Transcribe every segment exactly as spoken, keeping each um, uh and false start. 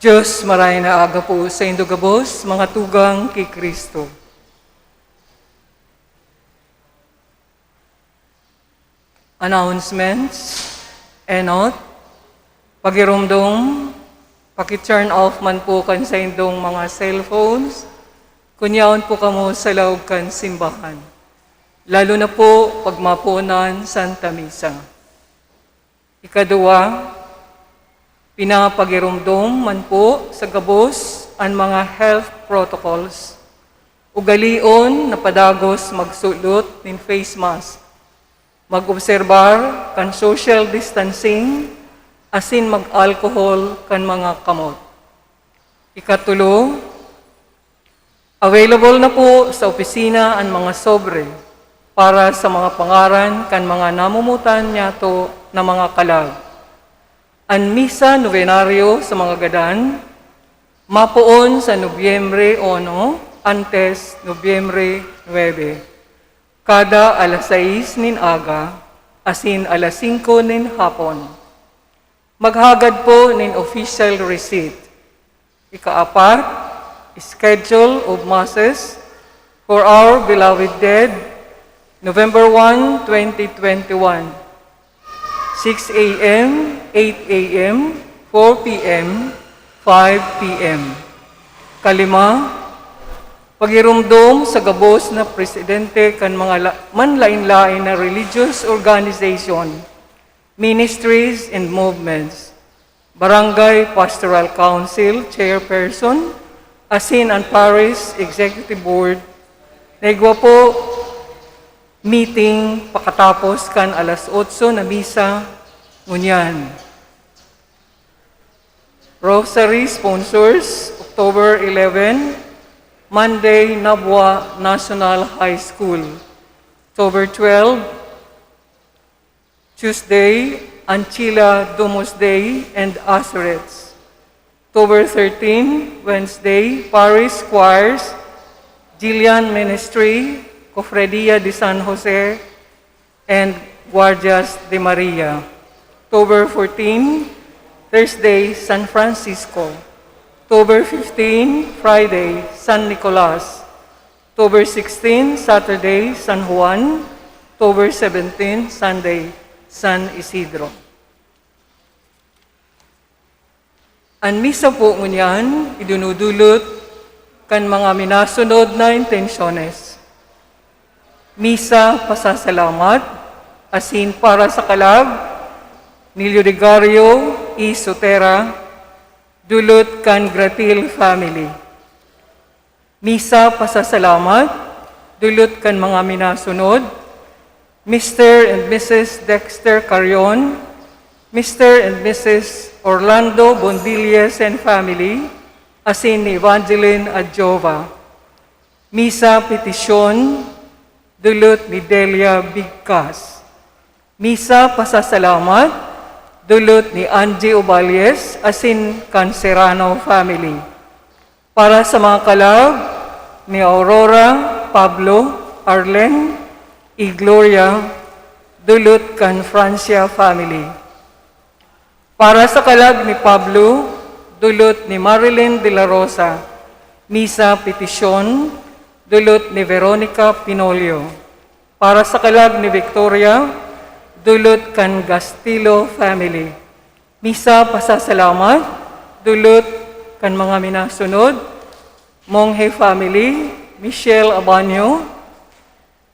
Diyos, maray na aga po saindo gabos, mga tugang ki Cristo. Announcements, enot, pagirumdom, paki-turn off man po kan saindong mga cellphones, kun yaon po kamo sa laog kan simbahan, lalo na po pagmaponan Santa Misa. Ikaduwa, pinapagiromdom man po sa gabos an mga health protocols. Ugalion na padagos magsulot nin face mask, mag-obserbar kan social distancing, asin mag-alcohol kan mga kamot. Ikatulo, available na po sa opisina an mga sobre para sa mga pangaran kan mga namumutan niyato na mga kalag. An misa novenario sa mga gadan, mapoon sa Nobyembre uno antes Nobyembre nuebe, kada alas sais nin aga asin alas singko nin hapon. Maghagad po nin official receipt. Ikaapat, schedule of masses for our beloved dead, November one, twenty twenty-one, six a m, eight a m, four p m, five p m. Kalima, pagirumdom sa gabos na presidente kan mga la-, manlain-lain na religious organization, ministries, and movements, Barangay Pastoral Council Chairperson, asin an Parish Executive Board, na igwa po meeting pakatapos kan alas otso na misa ngunyan. Rosary sponsors, October eleven, Monday, Nabua National High School. October twelve, Tuesday, Anchila Domus Dei and Azorets. October thirteen, Wednesday, Parish Choirs, Gillian Ministry, Cofradia de San Jose, and Guardias de Maria. October fourteen, Thursday, San Francisco. October fifteen, Friday, San Nicolas. October sixteen, Saturday, San Juan. October seventeen, Sunday, San Isidro. An misa po ngunyan, idinudulot kan mga minasunod na intensyones. Misa pasasalamat, asin para sa kalag ni Leodegario E. Sotera, dulot kan Gratil family. Misa pasasalamat, dulot kan mga minasunod, Mister and Missus Dexter Carion, Mister and Missus Orlando Bondilles and family, asin ni Evangeline Adjova. Misa petisyon, dulot ni Delia Bigcas. Misa pasasalamat, dulot ni Angie Oballes asin kan Serrano family. Para sa mga kalag ni Aurora, Pablo, Arlen, y Gloria, dulot kan Francia family. Para sa kalag ni Pablo, dulot ni Marilyn de la Rosa. Misa petisyon, dulot ni Veronica Pinolio. Para sa kalag ni Victoria, dulot kan Gastilo family. Misa pasasalamat, dulot kan mga minasunod, Monghe family, Michelle Abanyo,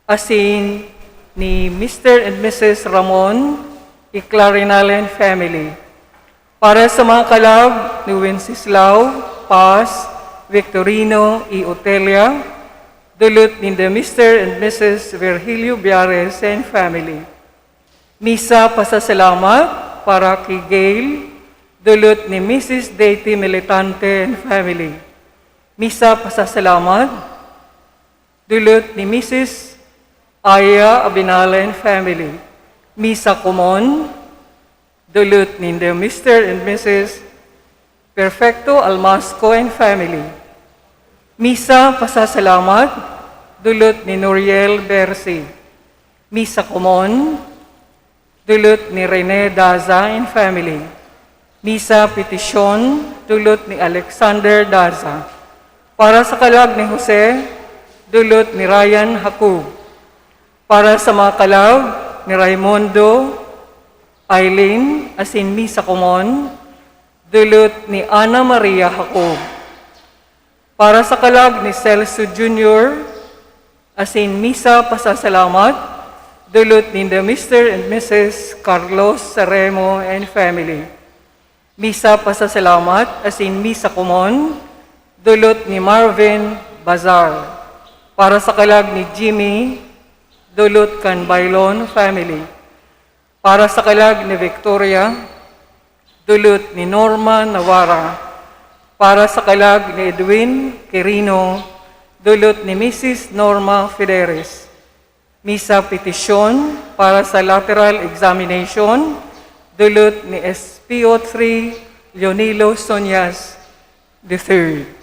asin ni Mister and Missus Ramon y Clarinalen family. Para sa mga kalag ni Wenceslao, Paz, Victorino y Otelia, dulot ni the Mister and Missus Virgilio Biares and family. Misa pasasalamat para ki Gail, dulot ni Missus Deity Militante and family. Misa pasasalamat, dulot ni Missus Aya Abinal and family. Misa komon, dulot ni the Mister and Missus Perfecto Almasco and family. Misa pasasalamat, dulot ni Noriel Bersi. Misa komon, dulot ni Rene Daza and family. Misa petisyon, dulot ni Alexander Daza. Para sa kalag ni Jose, dulot ni Ryan Jacob. Para sa mga kalag ni Raimundo, Aileen, asin misa komon, dulot ni Ana Maria Jacob. Para sa kalag ni Celso Junior, asin misa pasasalamat, dulot ni the Mister and Missus Carlos Saremo and family. Misa pasasalamat, asin misa komon, dulot ni Marvin Bazar. Para sa kalag ni Jimmy, dulot kan Bailon family. Para sa kalag ni Victoria, dulot ni Norma Navarra. Para sa kalag ni Edwin Quirino, dulot ni Missus Norma Fideres. Misa petisyon para sa lateral examination, dulot ni S P O three Leonilo Sonias the third.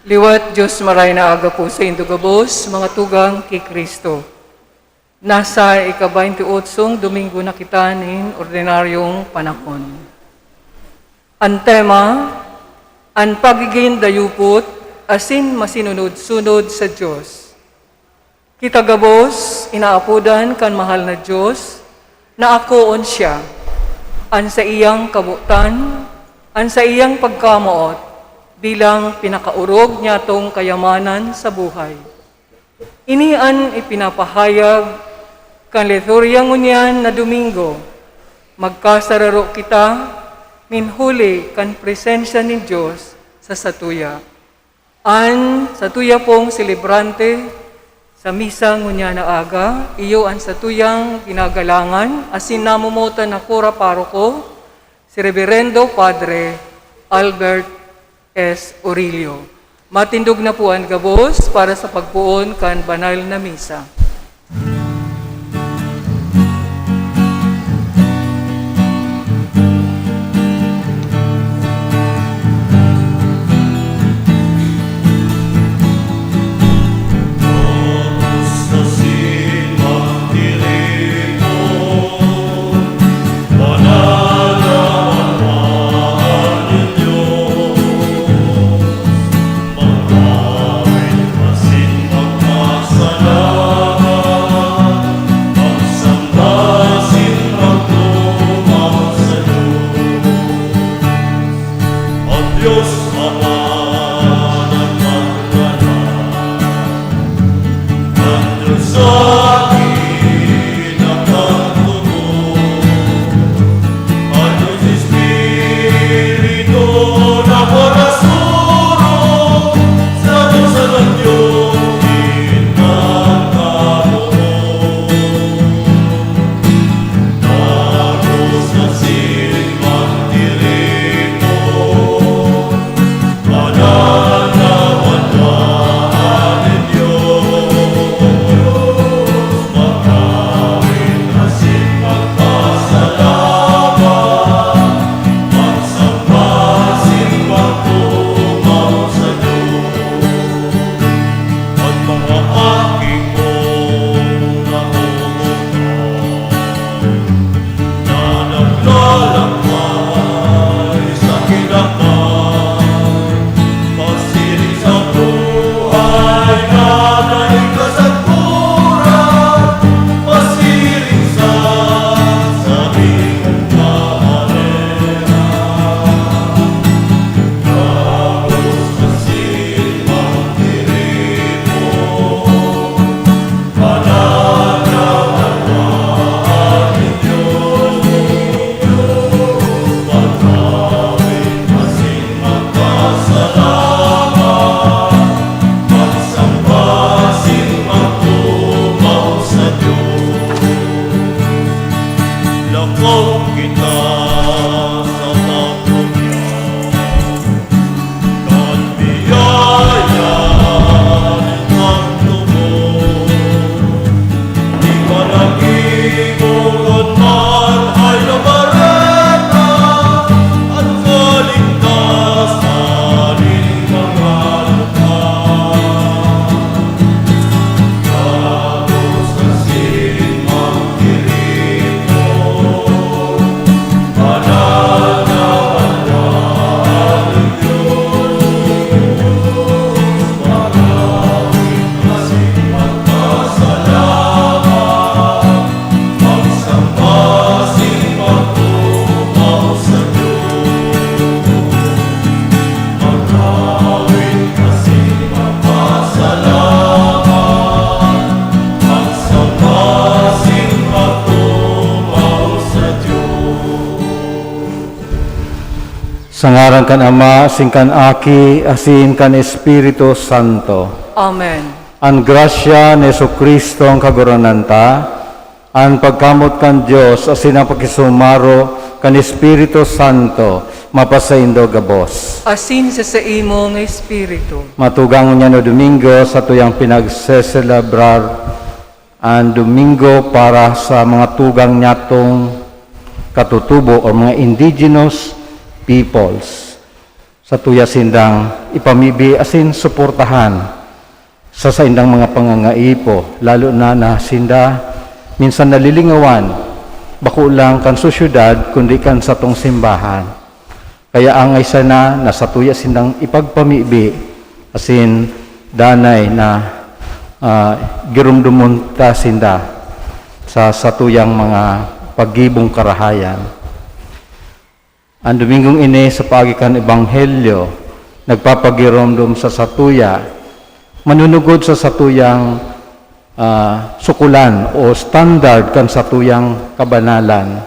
Liwat Diyos, maray na aga po saindo gabos, mga tugang ki Cristo. Nasa ika-baynti otsong Domingo na kita nin ordinaryong panahon. An tema, an pagigin dayupot asin masinunod-sunod sa Diyos. Kita gabos, inaapodan kan mahal na Diyos na akoon siya, an saiyang kabotan, an saiyang pagkamoot bilang pinakaorog niyatong kayamanan sa buhay. Ini an ipinapahayag kan liturya ngunyan na Domingo. Magkasararo kita nin huli kan presensya nin Diyos sa satuya. An satuya pong selebrante sa misa ngunyan na aga, iyo an satuyang ginagalangan asin namomotan na kura paroko, si Reberendo Padre Albert S. Orillo. Matindog na po an gabos para sa pagpoon kan banal na misa. Sa ngaran kan Ama, asin kan Aki, asin kan Espiritu Santo. Amen. An grasya ni Jesu-Cristo an Kagurangnan ta, an pagkamoot kan Dios, asin an pakisumaro kan Espiritu Santo, mapasaindo gabos. Asin sa saimong espiritu. Matugang ngunyan na Domingo, satuyang pinagseselebrar an Domingo para sa mga tugang nyatong katutubo o mga indigenous peoples. Satuya sindang ipamibi asin suportahan sa saindang mga pangangaipo, lalo na na sinda minsan nalilingawan, bako lang kan sosyedad, kundi kan satong simbahan. Kaya angay sana na satuya sindang ipagpamibi asin danay na, ah, giromdomon ta sinda sa satuyang mga paggibong karahayan. An Domingong ini sa paagi kan Ebanghelyo, nagpapagiromdom sa satuya, manunugod sa satuyang, ah, sukulan o standard kan satuyang kabanalan.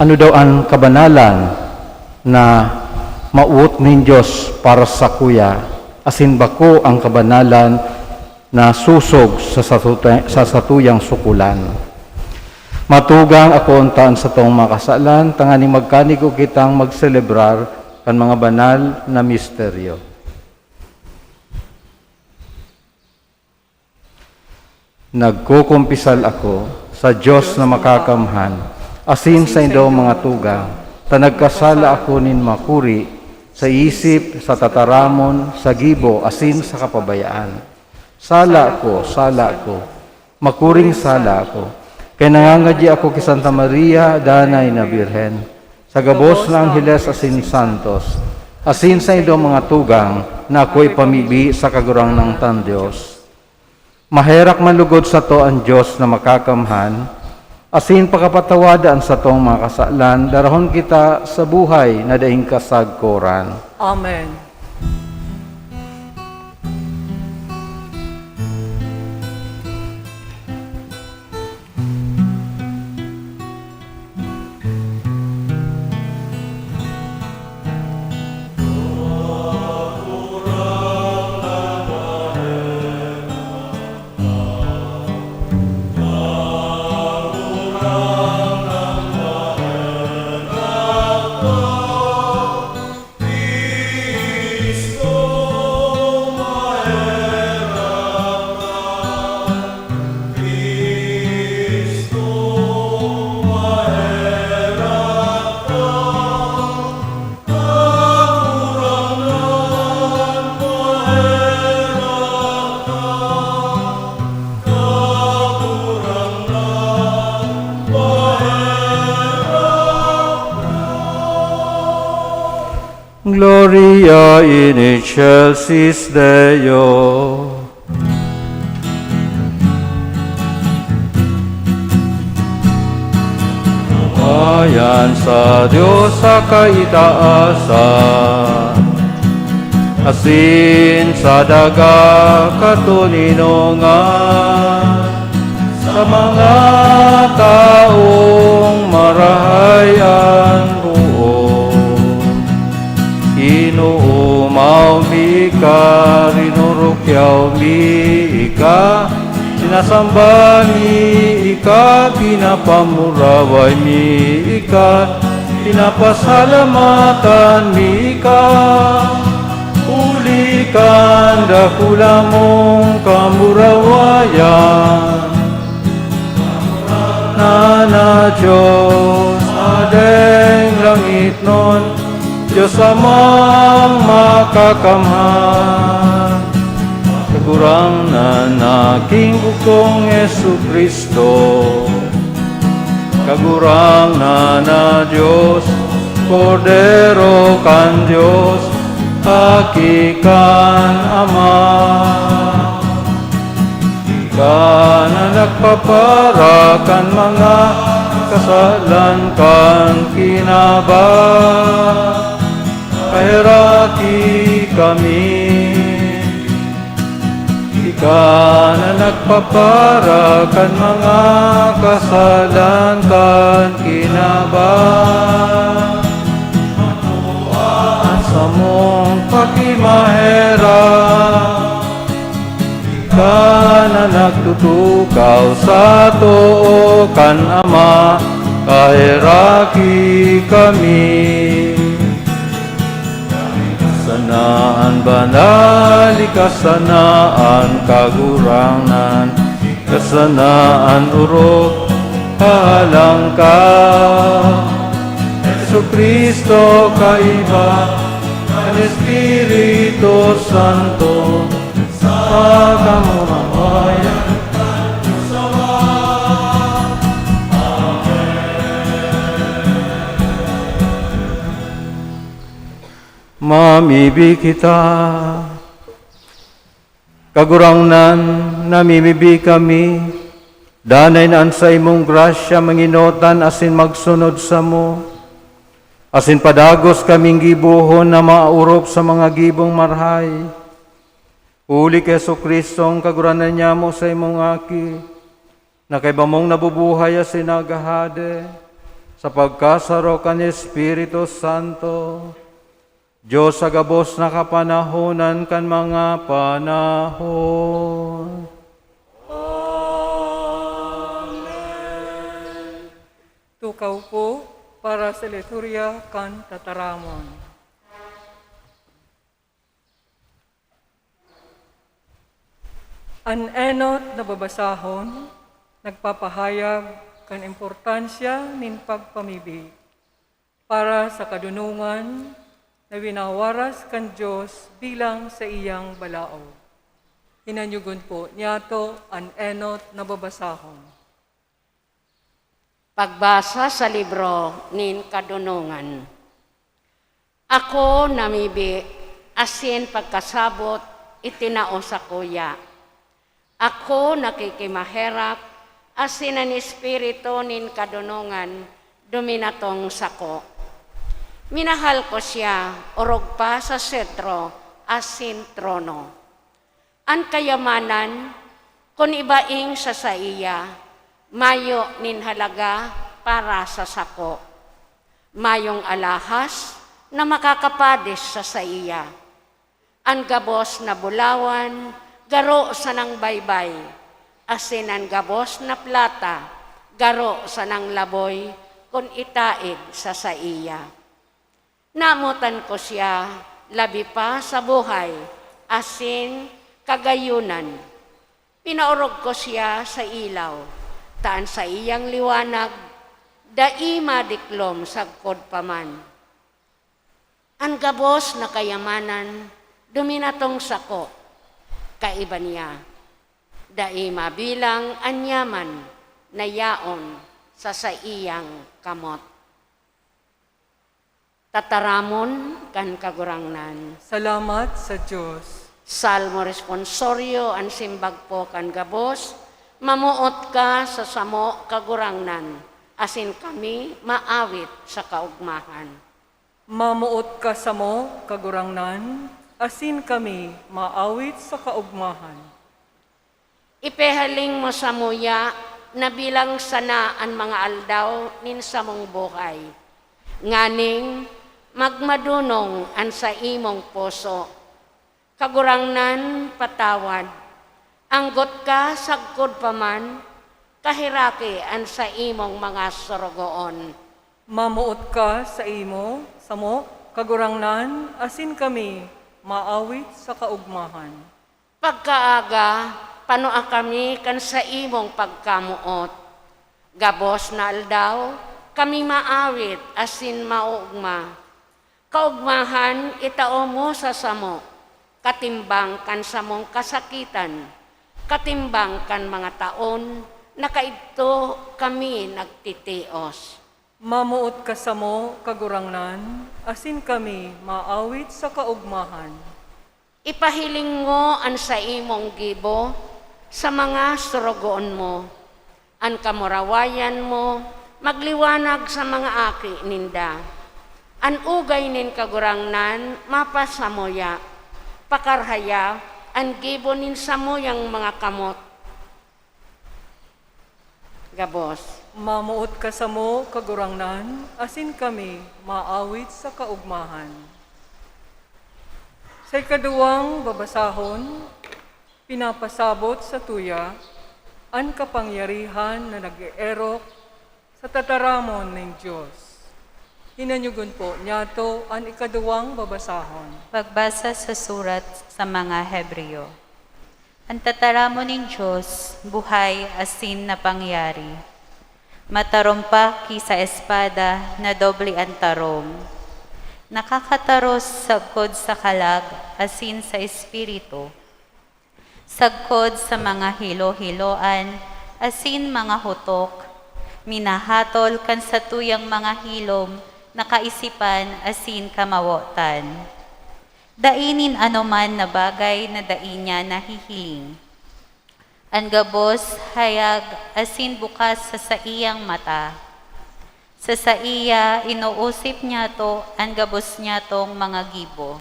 Ano daw an kabanalan na mawot nin Dios para sakuya, asin bako an kabanalan na sosog sa satuta-, sa satuyang sukulan. Matugang, akoon ta an satong mga kasalan, tanganing magkanigo kitang magselebrar kan mga banal na misteryo. Nagkukumpisal ako sa Dios na makakamhan, asin sa indong mga tugang, ta nagkasala ako nin makuri, sa isip, sa tataramon, sa gibo, asin sa kapabayaan. Sala ako, sala ako, makuring sala ako. Kaya nangangadyi ako ki Santa Maria, danay na Birhen, sa gabos na angheles asin santos, asin sa indong mga tugang na ako ipamibi sa Kagurangnan tang Dios. Maherak man lugod sato an Dios na makakamhan, asin pakapatawada an satong mga kasalan, darahon kita sa buhay na daing kasagkoran. Amen. Gloria in excelsis Deo. Ayan sa Dios sa kaitaasan, asin sa daga katoninongan. Sa mga taong marahay an boot, inoomaw mi ika, rinurukyaw mi ika, sinasamba mi ika, pinapamuraway mi ika, pinapasalamatan mi ika, huli kan dakula mong kamurawayan. Ngurangnan na Dios, Adeng langitnon, Dios Amang makakamhan. Kagurangnan na king bugtong Jesu-Cristo. Kagurangnan na Dios, Kordero kan Dios, Aki kan Ama. Ika na nagpapara kan mga kasalan kan kinaban, paheraki kami. Ika na nagpapara kan mga kasalan kan kinaban, an samong pakimaherak. Ika na nagtutukaw sa too kan Ama, paheraki kami. Ika na an banal, ika na an kagurangnan, ika na an orog, kahalangka. Jesu-Cristo, kaiba Espiritu Santo, sa kamurawayan kan Dios Ama. Amen. Mamibi kita. Kagurangnan, namimibi kami, danay na an saimong grasya manginotan asin magsunod samo, asin padagos kaming gibohon na maorop sa mga gibong marahay. Huli ki Jesu-Cristong Kagurangnan nyamo, saimong Aki, na kaiba mong nabubuhay asin naghahade sa pagkasaro kan Espiritu Santo, Dios sa gabos na kapanahonan kan mga panahon. Amen. Tukaw po para sa liturya kan tataramon. An enot na babasahon nagpapahayag kan importansya nin pagpamibi para sa kadunongan na winawaras kan Dios bilang saiyang balaog. Hinanyugon po niyato an enot na babasahon. Pagbasa sa libro nin Kadonongan. Ako namibi, asin pagkasabot, itinao sakuya. Ako nakikimaherak, asin an Espiritu nin kadonongan duminatong sako. Minahal ko siya, orog pa sa setro asin trono. An kayamanan, kun ibaing sa saiya, mayo nin halaga para sa sako. Mayong alahas na makakapadis sa saiya. An gabos na bulawan garo sanang baybay, asin an gabos na plata garo sanang laboy kun itaed sa saiya. Namotan ko siya labi pa sa buhay asin kagayonan. Pinaorog ko siya sa ilaw, ta an saiyang liwanag dai madiklom sagkod pa man. An gabos na kayamanan duminatong sako, kaiba niya. Dai mabilang an yaman na yaon sa saiyang kamot. Tataramon kan Kagurangnan. Salamat sa Dios. Salmo responsorio, an simbag po kan gabos, mamoot ka sa samo, Kagurangnan, asin kami maawit sa kaogmahan. Mamoot ka samo, Kagurangnan, asin kami maawit sa kaogmahan. Ipehaling mo samuya na bilang sana an mga aldaw nin samong buhay, nganing magmadonong an saimong puso. Kagurangnan, patawad. Anggot ka sagkod pa man, kaheraki an saimong mga sorogoon. Mamoot ka saimo, samo, Kagurangnan, asin kami maawit sa kaogmahan. Pagkaaga, panua kami kan saimong pagkamoot. Gabos na aldaw, kami maawit asin maogma. Kaogmahan itao mo sa samo, katimbang kan samong kasakitan, katimbang kan mga taon na kaidto kami nagtitios. Mamoot ka samo, Kagurangnan, asin kami maawit sa kaogmahan. Ipahiling mo an saimong gibo sa mga sorogoon mo. An kamurawayan mo magliwanag sa mga aki ninda. An ugay nin Kagurangnan mapasamuya. Pakarhaya an gibo nin samuyang mga kamot. Gabos. Mamoot ka samo, Kagurangnan, asin kami maawit sa kaogmahan. Sa ikaduwang babasahon, pinapasabot sa tuya an kapangyarihan na nag-eerok sa tataramon nin Dios. Hinanyugon po niyato an ikaduwang babasahon. Pagbasa sa surat sa mga Hebreo. An tataramon nin Dios, buhay asin napangyari. Matarom pa ki sa espada na doble an tarom. Nakakataros sagkod sa kalag asin sa espiritu, sagkod sa mga hilo-hiloan asin mga hutok, minahatol kan satuyang mga hilom na kaisipan asin kamawotan. Dai nin anoman na bagay na dai niya nahihiling. An gabos, hayag, asin bukas sa saiyang mata. Sa saiya, inoosip niyato an gabos niyatong mga gibo.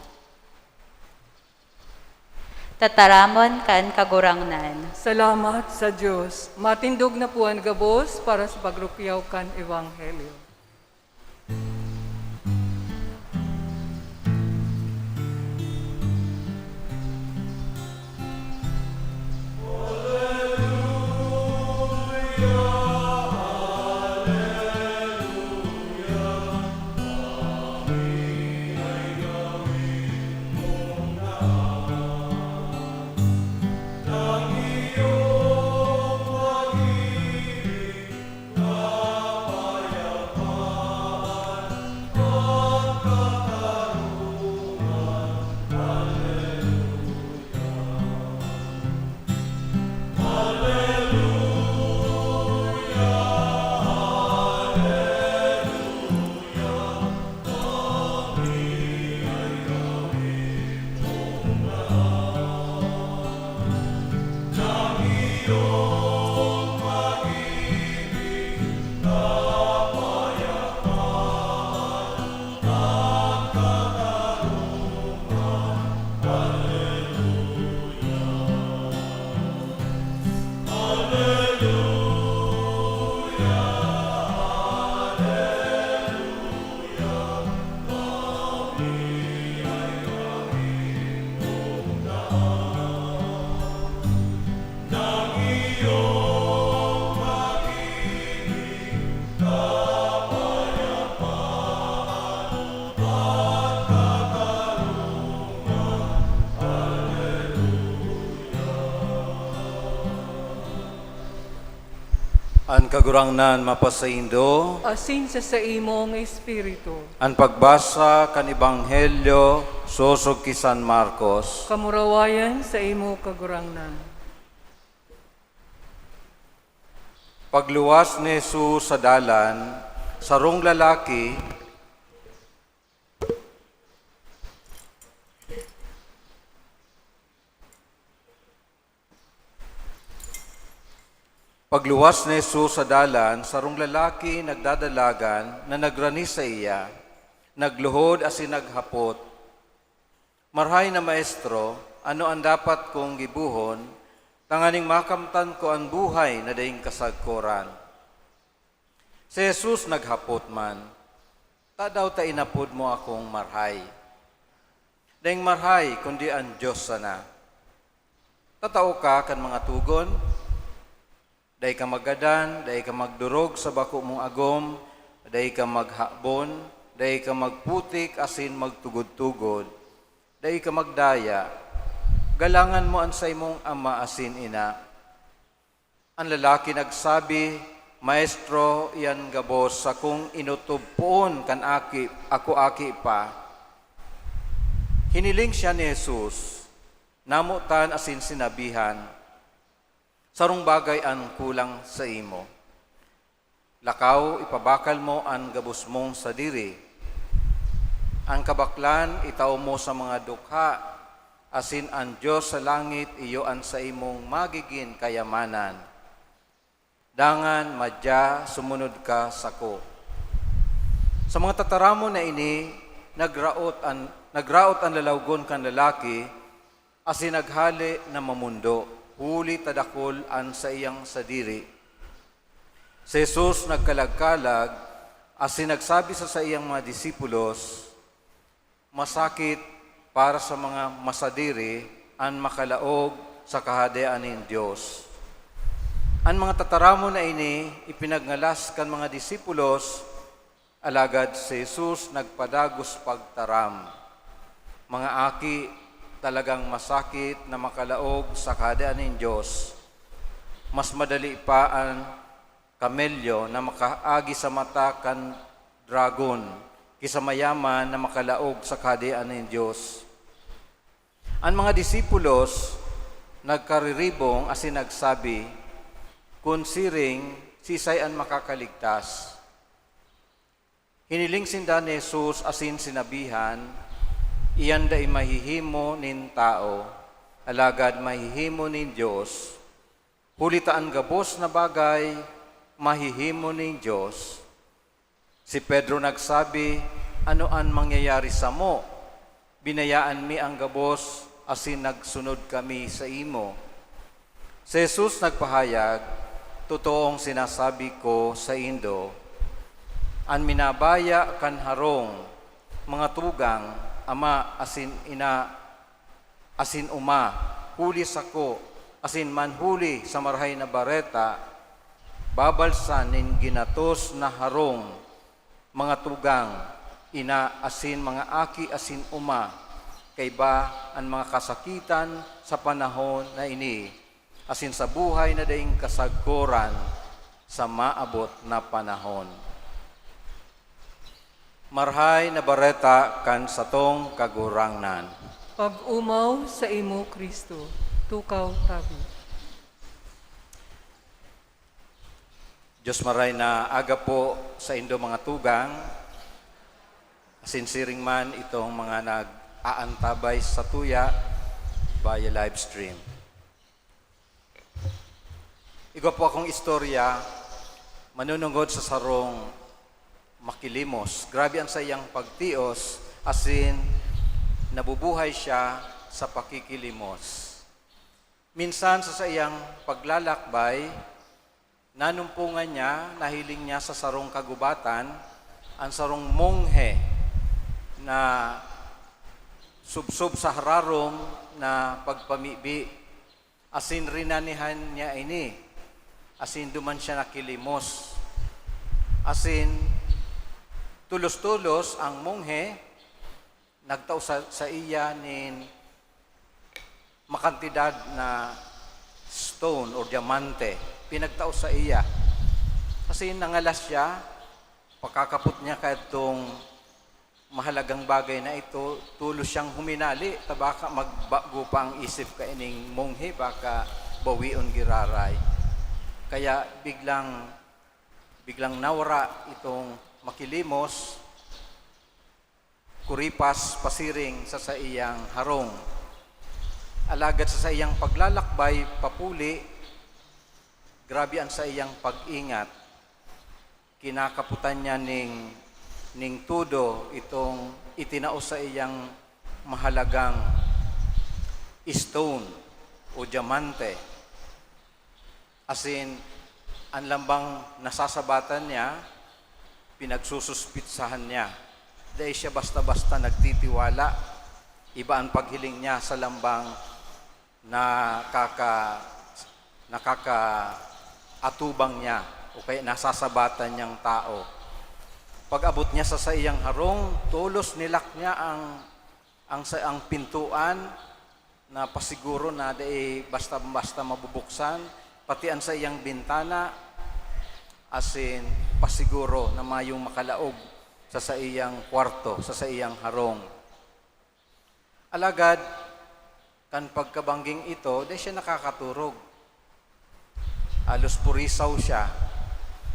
Tataramon kan Kagurangnan. Salamat sa Diyos. Matindog na po an gabos para sa pagrukyaw kan Ebanghelyo. An Kagurangnan mapasaindo. Asin sa saimong espiritu. An pagbasa kan Ebanghelyo sosog ki San Marcos. Kamurawayan saimo, Kagurangnan. Pagluwas ni Jesus sa dalan, sarong lalaki Pagluwas ni Jesus sa dalan, sarong lalaki nagdadalagan na nagrani saiya, nagluhod asin naghapot, "Marahay na Maestro, ano an dapat kong gibohon tanganing makamtan ko an buhay na daing kasagkoran?" Si Jesus naghapot man, "Tadaw ta inapod mo akong marahay? Daing marahay kundi an Dios sana. Tatao ka kan mga togon, 'Dai ka maggadan, dai ka magdorog sa bako mong agom, dai ka maghabon, dai ka magputik asin magtugod-tugod, dai ka magdaya. Galangan mo an saimong ama asin ina.'" An lalaki nagsabi, "Maestro, iyan gabos sakong inotob poon kan aki, ako aki pa." Hiniling siya ni Jesus, namotan asin sinabihan, "Sarong bagay an kulang saimo. Lakaw, ipabakal mo an gabos mong sadiri, an kabaklan itao mo sa mga dukha, asin an Dios sa langit iyo an saimong magigin kayamanan. Dangan madya, sumunod ka sako." Sa mga tataramon na ini, nagraot an, nagraot an lalawgon kan lalaki, asin naghale na mamondo, huli ta dakul an saiyang sadiri. Si Jesus nagkalag-kalag asin nagsabi sa saiyang mga disipulos, "Masakit para sa mga masadiri an makalaog sa Kahadean nin Dios." An mga tataramon na ini ipinagngalas kan mga disipulos, alagad si Jesus nagpadagos pagtaram, "Mga aki, talagang masakit na makalaog sa Kahadean nin Dios. Mas madali pa an kamelyo na makaagi sa mata kan dragon ki sa mayaman na makalaog sa Kahadean nin Dios. An mga disipulos nagkariribong asin nagsabi kun siring siisay an makakaligtas. Hiniling sinda ni Jesus asin sinabihan, "Iyan dai mahihimo nin tawo, alagad mahihimo nin Dios, huli ta an gabos na bagay mahihimo nin Dios." Si Pedro nagsabi, "Ano an mangyayari samo? Binayaan mi an gabos asin nagsunod kami saimo." Si Jesus nagpahayag, "Totoong sinasabi ko saindo, an minabaya kan harong, mga tugang, ama asin ina, asin oma, huli sako, asin manhuli sa Marahay na Bareta, babalsan nin ginatos na harong, mga tugang, ina asin mga aki asin oma, kaiba an mga kasakitan sa panahon na ini, asin sa buhay na daing kasagkoran sa maabot na panahon." Marahay na Bareta kan satong Kagurangnan. Pag-omaw saimo, Cristo. Tukaw tabi. Dios maray na aga po saindo, mga tugang, asin siring man itong mga nag-aantabay satuya via live stream. Igwa po akong istorya manunungod sa sarong makilimos. Grabe an saiyang pagtios, asin nabubuhay siya sa pakikilimos. Minsan sa saiyang paglalakbay, nanumpongan niya, nahiling niya sa sarong kagubatan, an sarong monghe na subsob sa hararom na pagpamibi. Asin rinanihan niya ini, asin duman siya nakilimos. Asin tolos-tolos ang monghe nagtao sa, saiya nin makantidad na stone or diamante. Pinagtao saiya. Asin nangalas siya, pakakapot niya kadtong mahalagang bagay na ito, tolos siyang huminali, ta baka magbago pa ang isip kaining monghe, baka bawion giraray. Kaya biglang, biglang nawara itong makilimos, kuripas pasiring sa saiyang harong. Alagad sa saiyang paglalakbay papuli, grabe an saiyang pag-ingat. Kinakapotan niya ning, ning todo itong itinao saiyang mahalagang stone o diamante. Asin, an lambang nasasabatan niya, pinagsususpitsahan niya. Dai siya basta-basta nagtitiwala. Iba an paghiling niya sa lambang nakaka-, nakakaatubang niya o kaya nasasabatan niyang tao. Pag-abot niya sa saiyang harong, tolos nilak niya ang, ang sa, ang pintuan na pasiguro na dai basta-basta mabubuksan, pati an saiyang bintana, asin pasiguro na mayong makalaog sa saiyang kwarto, sa saiyang harong. Alagad, kan pagkabangging ito, dai siya nakakaturog. Halos purisaw siya.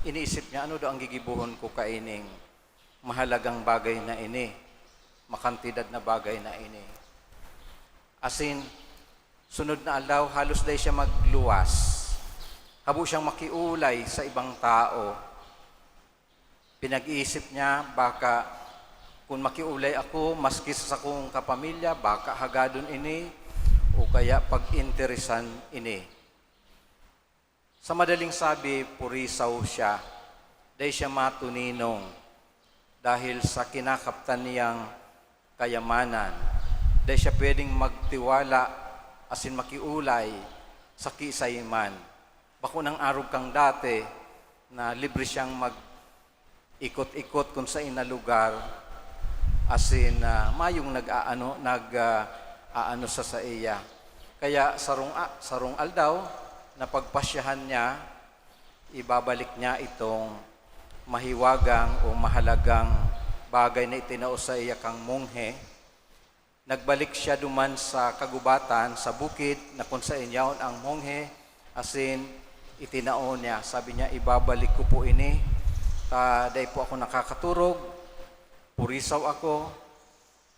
Iniisip niya, "Ano daw ang gigibohon ko kaining mahalagang bagay na ini, makantidad na bagay na ini?" Asin, sunod na aldaw, halos dai siya magluwas. Habo siyang makiolay sa ibang tao. Pinag-iisip niya, "Baka kun makiolay ako maski sa sakong kapamilya, baka hagadon ini o kaya pag-interesan ini." Sa madaling sabi, purisaw siya. Dai siya matuninong dahil sa kinakaptan niyang kayamanan. Dai siya pwedeng magtiwala asin makiolay sa kiisay man. Bako nang arog kan dati na libre siyang mag-ikot-ikot kun saen na lugar, asin, ah, mayong nag-aano, nag, ah, aano sa saiya. Kaya sarong, ah, sarong aldaw, napagpasyahan niya, ibabalik niya itong mahiwagang o mahalagang bagay na itinao saiya kan monghe, nagbalik siya duman sa kagubatan, sa bukid na kun saen yaon an monghe, asin itinao niya. Sabi niya, "Ibabalik ko po ini, ta dai po ako nakakaturog, purisaw ako,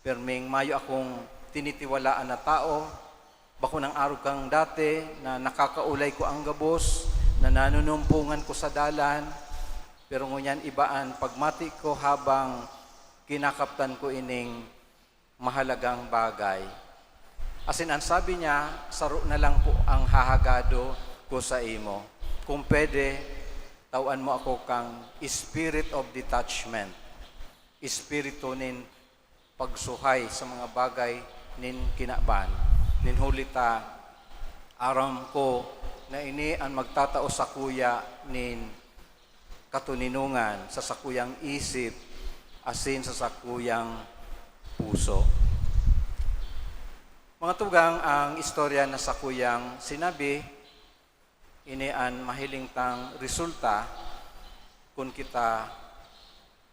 pirming mayo akong tinitiwalaan na tao. Bako nang arog kan dati na nakakaulay ko an gabos, na nanunumpongan ko sa dalan, pero ngunyan iba an pagmati ko habang kinakaptan ko ining mahalagang bagay." Asin an sabi niya, "Saro na lang po ang hahagado ko saimo. Kung pwede, tawan mo ako kan spirit of detachment, espiritu nin pagsuhay sa mga bagay nin kinaban, nin huli ta aram ko na ini an magtatao sakuya nin katoninongan sa sakuyang isip asin sa sakuyang puso." Mga tugang, ang istorya na sakuyang sinabi, ini an mahiling tang resulta kun kita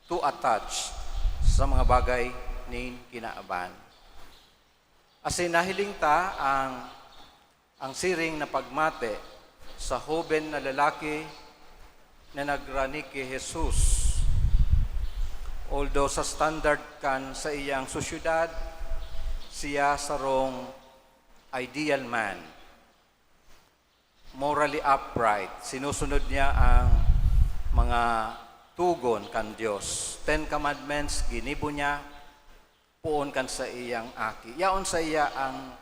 too attached sa mga bagay nin kinaban. Asin nahiling ta ang, ang siring na pagmate sa hoben na lalaki na nagrani ki Jesus. Although sa standard kan saiyang sosyedad, siya sarong ideal man, morally upright, sinusunod niya ang mga tugon kan Dios. Ten Commandments, ginibo niya, poon kan saiyang aki. Yaon saiya ang,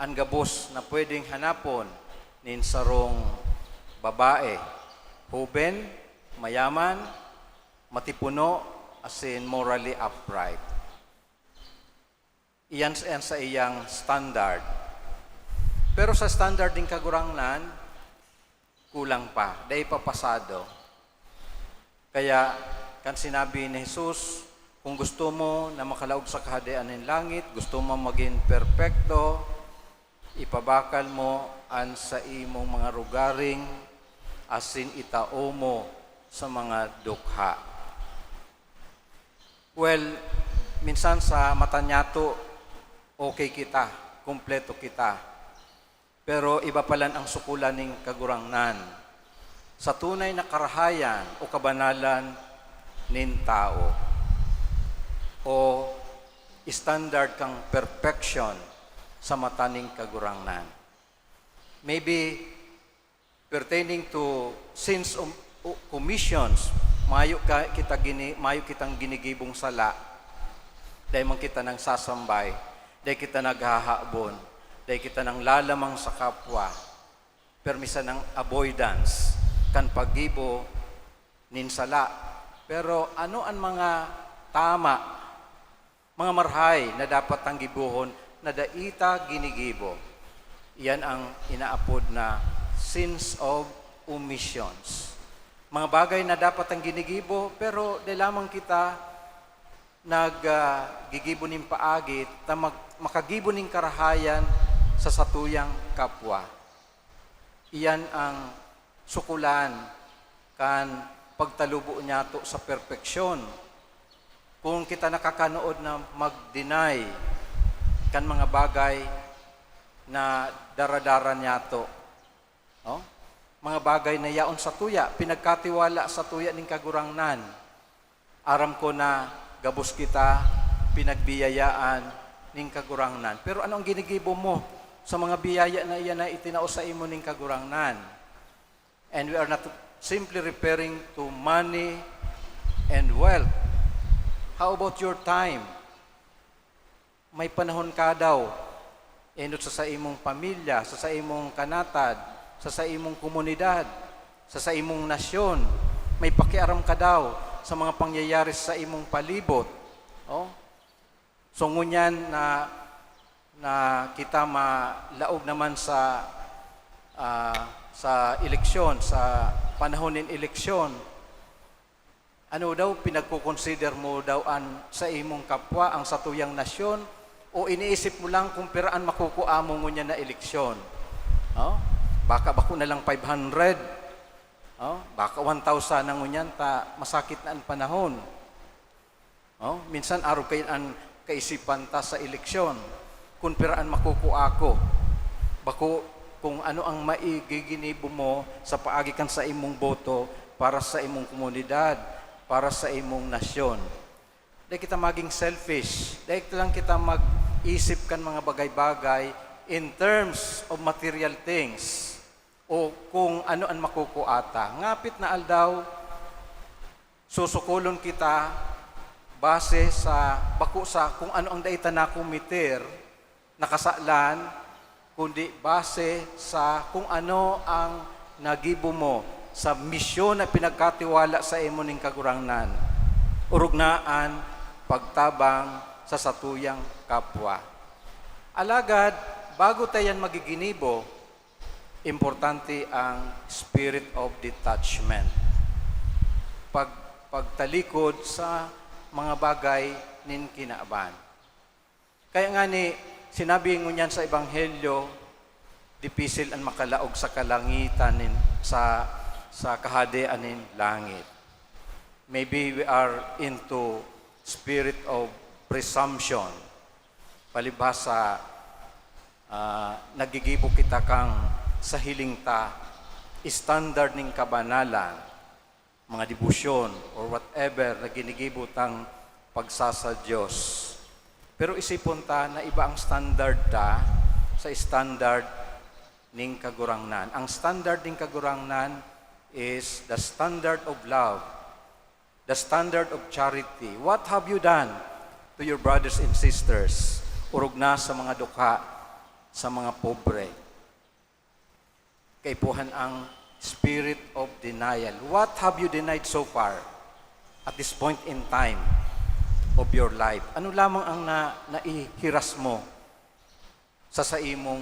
an gabos na pwedeng hanapon nin sarong babae, hoben, mayaman, matipuno, asin morally upright. Iyan sa, iyan saiyang standard. Pero sa standard nin Kagurangnan, kulang pa, dai pa pasado. Kaya, kan sinabi ni Jesus, "Kung gusto mo na makalaog sa Kahadean nin langit, gusto mo magin perpekto, ipabakal mo an saimong mga rogaring asin itao mo sa mga dukha." Well, minsan sa mata niyato, okay kita, kumpleto kita. Pero iba palan ang sukulan nin Kagurangnan. Sa tunay na karahayan o kabanalan nin tawo, o standard kan perfection sa mata nin Kagurangnan. Maybe, pertaining to sins o, o commissions, mayo ka, kita gini-, mayo kitang ginigibong sala. Dai man kita nagsasambay, dai kita naghahabon, dai kita nanglalamang sa kapwa. Permi sanang avoidance kan paggibo nin sala. Pero ano an mga tama, mga marahay na dapat tang gibohon na dai ta ginigibo? Iyan ang inaapod na sins of omissions. Mga bagay na dapat tang ginigibo, pero dai lamang kita nag, ah, gigibo nin paagi ta mag-, makagibo nin karahayan sa satuyang kapwa. Iyan ang sukulan kan pagtalubo niyato sa perpeksyon. Kung kita nakakanood na mag-deny kan mga bagay na dara-dara niyato, no? Mga bagay na yaon sa tuya, pinagkatiwala sa tuya nin Kagurangnan. Aram ko na gabos kita pinagbiyayaan nin Kagurangnan. Pero ano ang ginigibo mo sa mga biyaya na iyan na itinao saimo nin Kagurangnan? And we are not simply referring to money and wealth. How about your time? May panahon ka daw, enot sa saimong pamilya, sa saimong kanatad, sa saimong komunidad, sa saimong nasyon. May pakiaram ka daw sa mga pangyayari sa saimong palibot. Oh? So, ngunyan na, na kita malaog naman sa, ah, sa eleksyon, sa panahon nin eleksyon, ano daw, pinagko-consider mo daw an saimong kapwa, ang satuyang nasyon, o iniisip mo lang kung pira an makukua mo ngunyan na eleksyon? Oh? Baka bako na lang five hundred, oh? Baka one thousand na ngunyan ta masakit na an panahon. Oh, minsan arog kayo an kaisipan ta sa eleksyon, kun pira an makukua ko. Bako kung ano ang maigiginibo mo sa paagi kan sa imong boto para sa imong komunidad, para sa imong nasyon. Dai kita maging selfish. Dai lang kita mag-isip kan mga bagay-bagay in terms of material things o kung ano an makukua ta. Ngapit na aldaw, susukulon kita base sa, bako sa kung ano ang dai ta nakometer, nakasalan, kundi base sa kung ano ang nagibo mo sa misyon na pinagkatiwala sa imo ning Kagurangnan, orog na an pagtabang sa satuyang kapwa. Alagad, bago ta yan magiginibo, importante ang spirit of detachment. Pag-, pagtalikod sa mga bagay nin kinaban. Kaya nga ni, sinabi ngunyan sa Ebanghelyo, dipisil an makalaog sa kalangitan nin, sa, sa kahadean nin langit. Maybe we are into spirit of presumption. Palibhasa, ah, nagigibo kita kan sa hiling ta, standard nin kabanalan, mga debosyon, or whatever na ginigibo tang pagsasadyos. Pero isipon ta na iba ang standard ta sa standard ning Kagurangnan. Ang standard ning Kagurangnan is the standard of love, the standard of charity. What have you done to your brothers and sisters? Orog na sa mga dukha, sa mga pobre. Kaipuhan ang spirit of denial. What have you denied so far at this point in time of your life? Ano lamang ang na-, naihiras mo sa saimong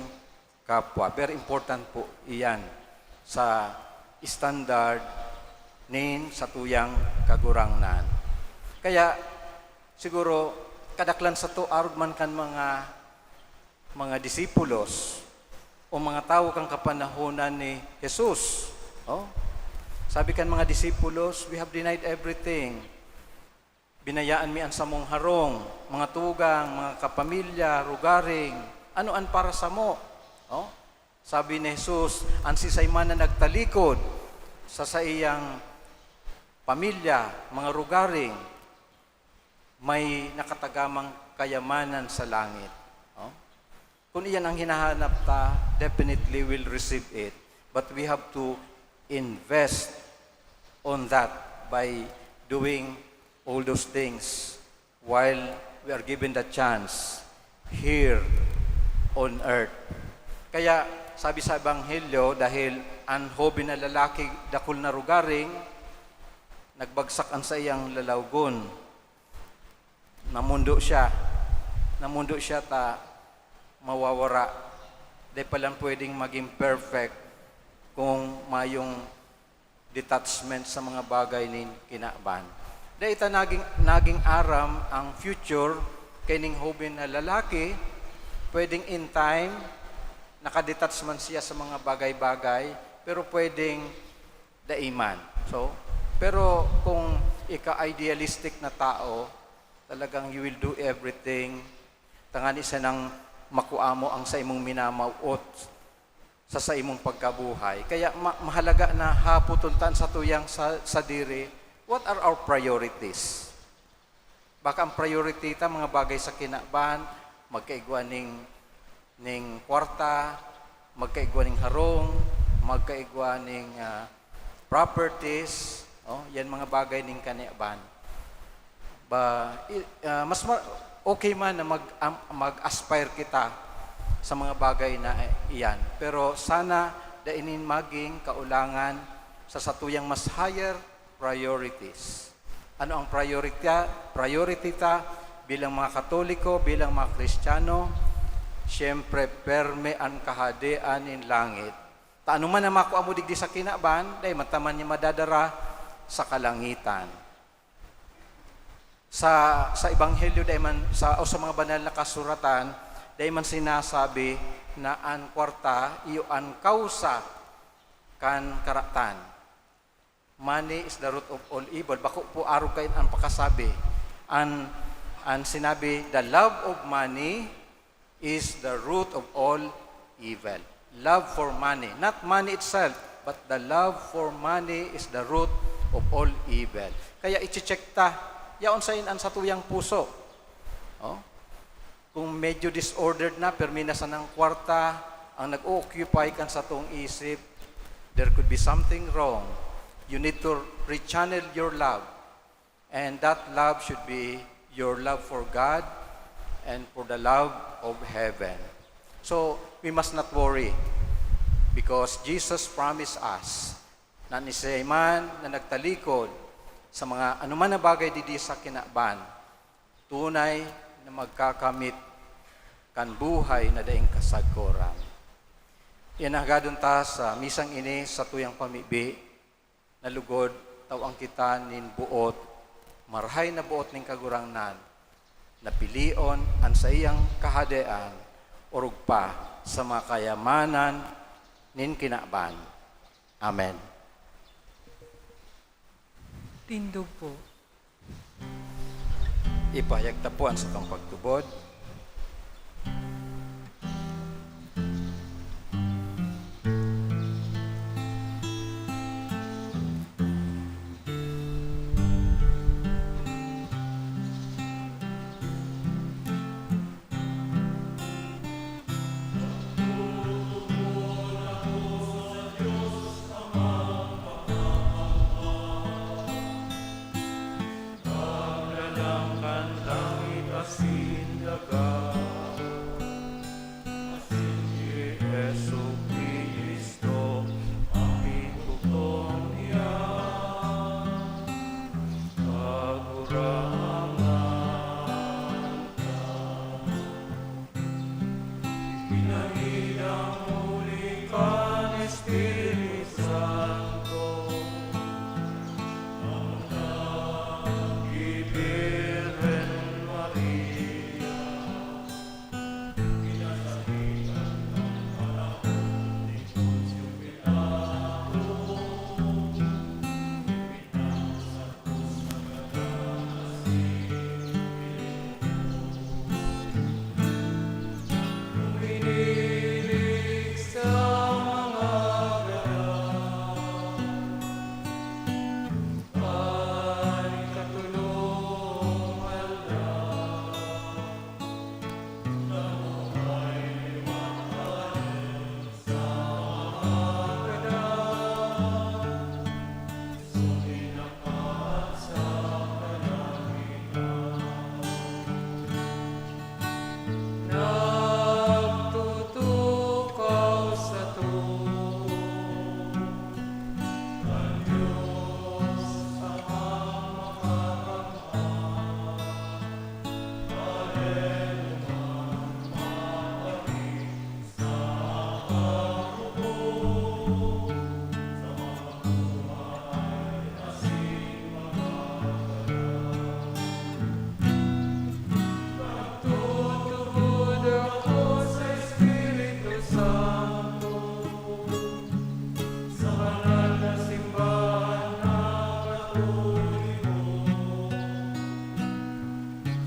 kapwa? Very important po iyan sa standard nin satuyang Kagurangnan. Kaya, siguro, kadaklan sato arog man kan mga, mga disipulos o mga tawo kan kapanahonan ni Jesus. Oh? Sabi kan mga disipulos, "We have denied everything. Binayaan mi an samong harong, mga tugang, mga kapamilya, rugaring. Ano an para samo?" Oh? Sabi ni Jesus, "An sisay man na nagtalikod sa saiyang pamilya, mga rugaring, may nakatagamang kayamanan sa langit." Oh? Kun iyan ang hinahanap ta, definitely we'll receive it. But we have to invest on that by doing all those things while we are given the chance here on earth. Kaya sabi sa Ebanghelyo, dahil an hoben na lalaki dakul na rugaring, nagbagsak an saiyang lalawgon. Namundo siya. Namundo siya ta mawawara. Dai pa lang pwedeng maging perfect kung mayong detachment sa mga bagay nin kinaban. Dai ta naging, naging aram ang future kaining hoben na lalaki. Pwedeng in time, nakadetach man siya sa mga bagay-bagay, pero pwedeng dai man. So, pero kung ika-idealistic na tao, talagang you will do everything, tangani sanang makua mo ang saimong minamawot sa saimong pagkabuhay. Kaya ma-, mahalaga na hapoton ta an satuyang sa-, sadiri, what are our priorities? Baka ang priority ta, mga bagay sa kinaban, magkaigwa ning, ning kwarta, magkaigwa ning harong, magkaigwa ning, ah, properties, oh, yan mga bagay ning kinaban. Ba, i-, ah, mas ma-, okay man na mag-, am-, mag-aspire kita sa mga bagay na iyan. Pero sana dai nin maging kaulangan sa satuyang mas higher priorities. Ano ang priority, priority ta bilang mga Katoliko, bilang mga Kristiyano? Siyempre, perme an Kahadean nin langit. Ta ano man ang makua mo digdi sa kinaban, dai man ta man niya madadara sa kalangitan. Sa, sa Ebanghelyo, dai man, sa, o sa mga banal na kasuratan, dai man sinasabi na an kwarta iyo an kausa kan karatan. Money is the root of all evil. Bako po arog kayo ang pakasabi. An, an sinabi, "The love of money is the root of all evil." Love for money. Not money itself, but the love for money is the root of all evil. Kaya iche-check ta, yaon sain an satuyang puso. Oh? Kung medyo disordered na, permi na sanang kwarta ang nag-o-occupy kan satong isip, there could be something wrong. You need to rechannel your love. And that love should be your love for God and for the love of heaven. So, we must not worry because Jesus promised us na ni siya man na nagtalikod sa mga anuman na bagay digdi sa kinaban, tunay na magkakamit kan buhay na daing kasagkoran. Iyan hagadon ta sa misang ini sa tuyang pamibi, na lugod, tawan kita nin boot, marahay na boot nin Kagurangnan, na pilion an saiyang kahadean, orog pa sa mga kayamanan nin kinaban. Amen. Tindog po. Ipahayag ta po an satong pagtubod. Paglalang kan langit asin daga, asin ki Jesu-Cristo, an bugtong niya, Kagurangnan ta. Pinangilang huli kan Espiritu Santo, ang naggibiren Maria, pinasakitan kan panahon ni Poncio Pilato, Nagtutukaw sato kan Dios Amang Makakamhan. Nagtutubod ako sa Espiritu Santo, sa banal na simbahan na Katoliko,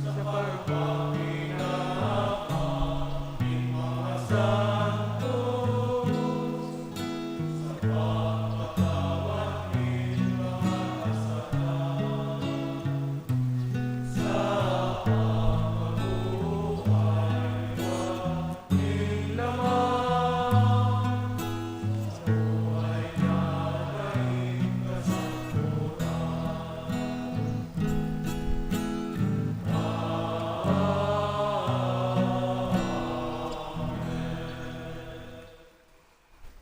sa pagpapinahan nin mga santos, sa pagpatawad nin mga kasalanan, sa pagkabuhay liwat nin laman, sa buhay na daing kasagkoran.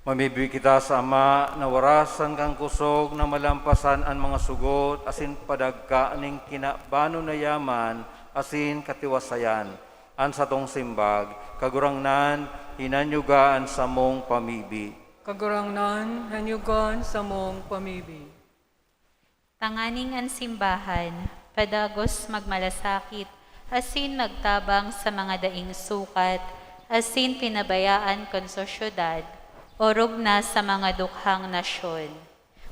Mamibi kita sa Ama na warasan kan kosog na malampasan an mga sugot asin padagka nin kinabanon na yaman asin katiwasayan. An satong simbag, Kagurangnan, hinanyuga an samong pamibi. Kagurangnan, hanyuga an samong pamibi. Tanganing an simbahan, padagos magmalasakit, asin magtabang sa mga daing sukat, asin pinabayaan kan sosyedad, orog na sa mga dukhang nasyon.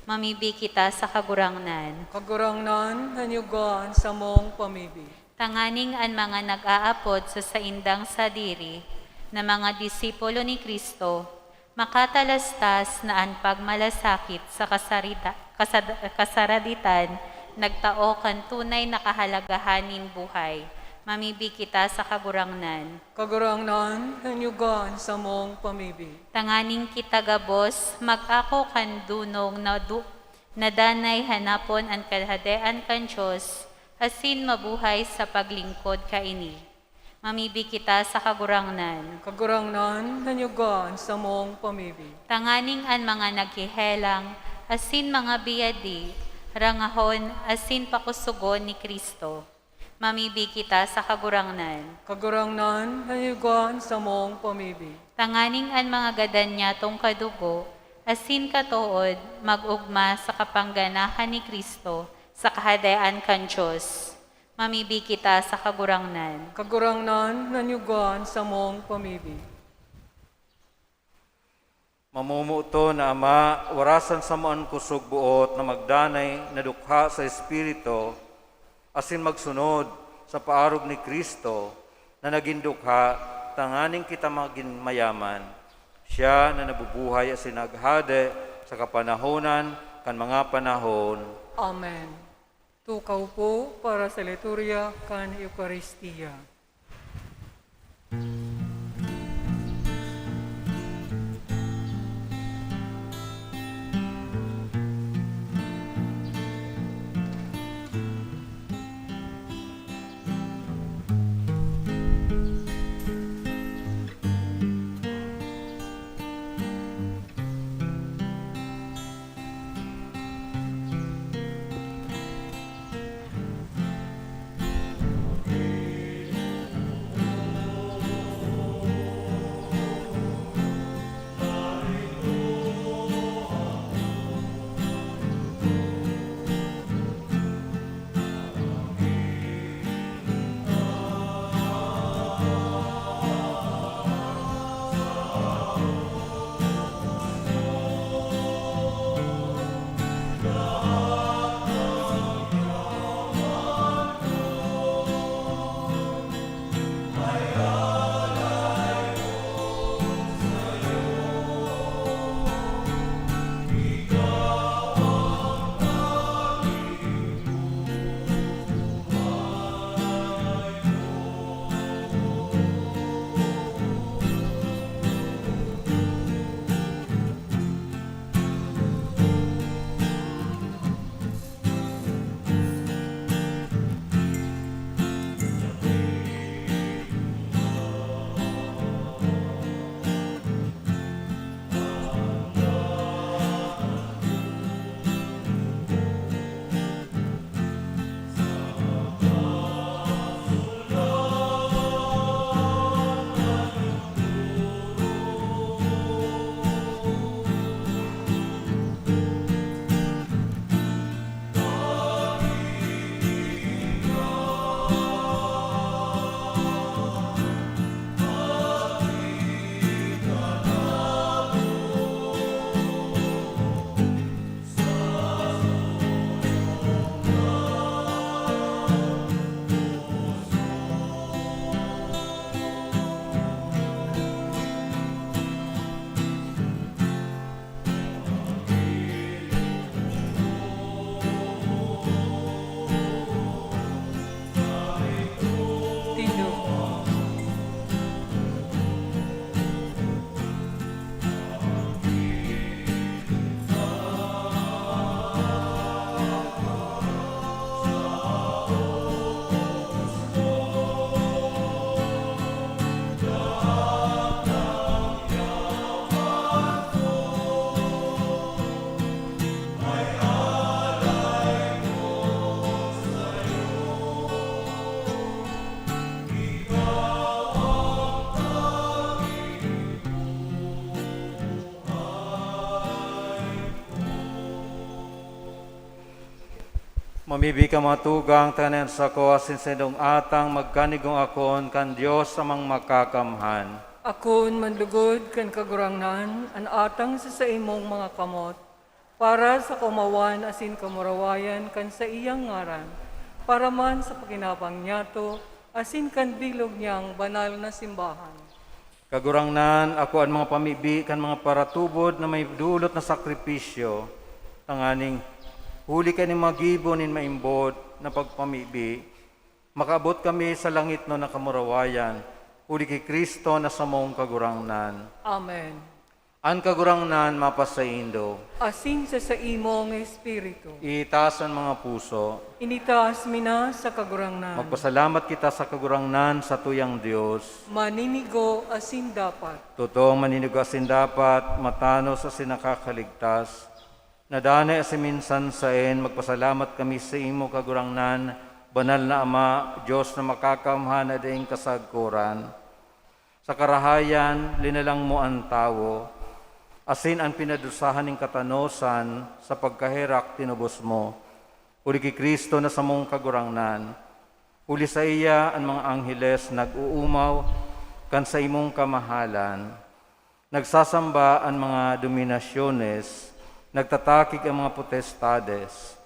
Mamibi kita sa Kagurangnan. Kagurangnan, hanyuga an samong pamibi. Tanganing an mga nag-aapod sa saindang sadiri na mga disipulo ni Cristo, makatalastas na an pagmalasakit sa kasarida-, kasad-, kasaraditan nagtao kan tunay na kahalagahan nin buhay. Mamibi kita sa Kagurangnan. Kagurangnan, hanyuga an samong pamibi. Tanganing kita gabos mag-ako kan dunong na du-, na danay hanapon an Kahadean kan Dios, asin mabuhay sa paglingkod kaini. Mamibi kita sa Kagurangnan. Kagurangnan, hanyuga an samong pamibi. Tanganing an mga naghehelang asin mga biyadi, rangahon asin pakosogon ni Cristo. Mamibi kita sa Kagurangnan. Kagurangnan, hanyuga an samong pamibi. Tanganing an mga gadan niyatong kadugo asin katood mag-ogma sa kapangganahan ni Cristo sa Kahadean kan Dios. Mamibi kita sa Kagurangnan. Kagurangnan, hanyuga an samong pamibi. Mamomoton na Ama, warasan samo an kusog boot na magdanay na dukha sa Espiritu, asin magsunod sa paarog ni Cristo na nagin dukha, tanganing kita magin mayaman. Siya na nabubuhay asin naghade sa kapanahonan kan mga panahon. Amen. Tukaw po para sa liturya kan Eukaristia. Mamibi ka, mga tugang, tanganing an sako asin saindong atang magkanigong akon kan Dios Amang Makakamhan. Akon manlugod kan Kagurangnan an atang sa saimong mga kamot. Para sa kaomawan asin kamurawayan kan saiyang ngaran, para man sa pakinabang niyato asin kan bilog niyang banal na simbahan. Kagurangnan, ako an mga pamibi kan mga paratubod na may dulot na sakripisyo, tanganing, huli kan mga gibo nin maimbod na pagpamibi, makaabot kami sa langitnon na kamurawayan, huli ki Cristo na samong Kagurangnan. Amen. An Kagurangnan mapasaindo. Asin sa saimong espiritu. Itaas an mga puso. Initaas mi na sa Kagurangnan. Magpasalamat kita sa Kagurangnan, satuyang Dios. Maninigo asin dapat. Totong maninigo asin dapat, matanos asin nakakaligtas. Na danay asin minsan saen, magpasalamat kami saimo, Kagurangnan, banal na Ama, Dios na makakamhan na daing kasagkoran. Sa karahayan, linalang mo an tawo, asin an pinadusahan nin katanosan sa pagkaherak tinubos mo, huli ki Cristo na samong Kagurangnan. Huli saiya, an mga angheles nag-oomaw kan saimong kamahalan. Nagsasamba an mga dominasyones, nagtatakig an mga potestades.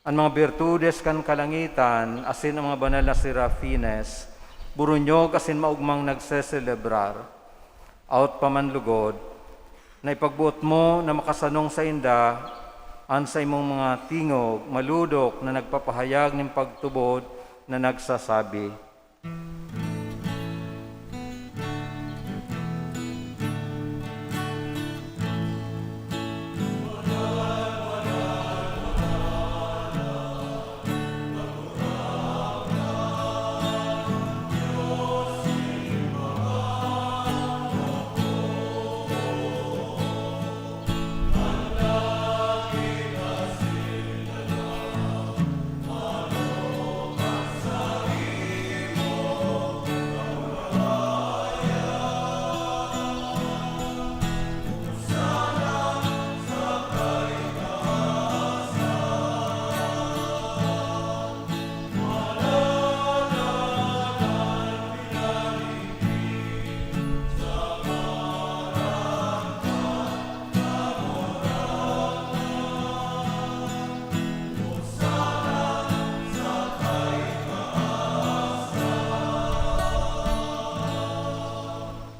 An mga birtudes kan kalangitan asin an mga banal na serafines, buronyog asin maogmang nagseselebrar. Awot pa man lugod, na ipagboot mo na makasanong sainda an saimong mga tingog, malodok na nagpapahayag nin pagtubod na nagsasabi,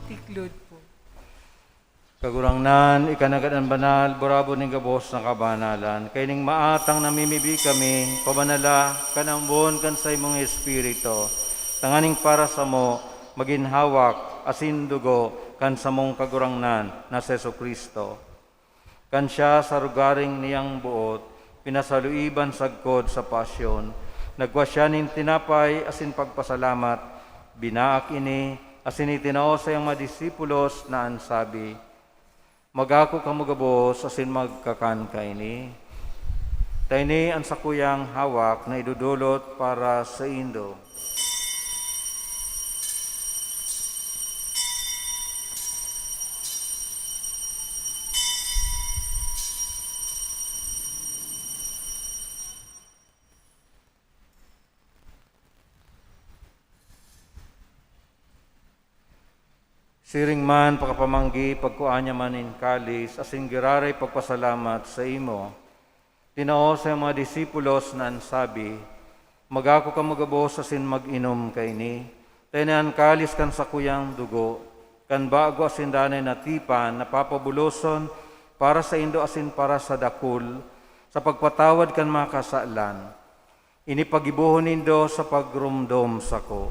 Tiklod po. Kagurangnan, ika nanggad an banal, burabod nin gabos na kabanalan. Kaining maatang namimibi kami, pabanala kan ambon kan saimong Espiritu, tanganing para samo magin hawak asin dugo kan samong Kagurangnan na si Jesu-Cristo. Kan siya sa rogaring niyang boot, pinasaluiban sagkod sa pasyon, nagwa siya nin tinapay asin pagpasalamat, binaak ini, asin itinao sa iyang mga disipulos na an sabi, "Mag-ako kamo gabos asin magkakan kaini. Ta ini an sakuyang hawak na idodolot para saindo." Siring man, pakapamanggi, pagkua niya man nin kalis, asin giraray pagpasalamat saimo. Tinao sa mga disipulos na an sabi, "Mag-ako kamo gabos asin mag-inom kaini. Ta ini an kalis kan sakuyang dugo, kan bago asin danay na tipan na papabuloson para saindo asin para sa dakul, sa pagpatawad kan mga kasalan. Ini paggibohon nindo sa pagromdom sako."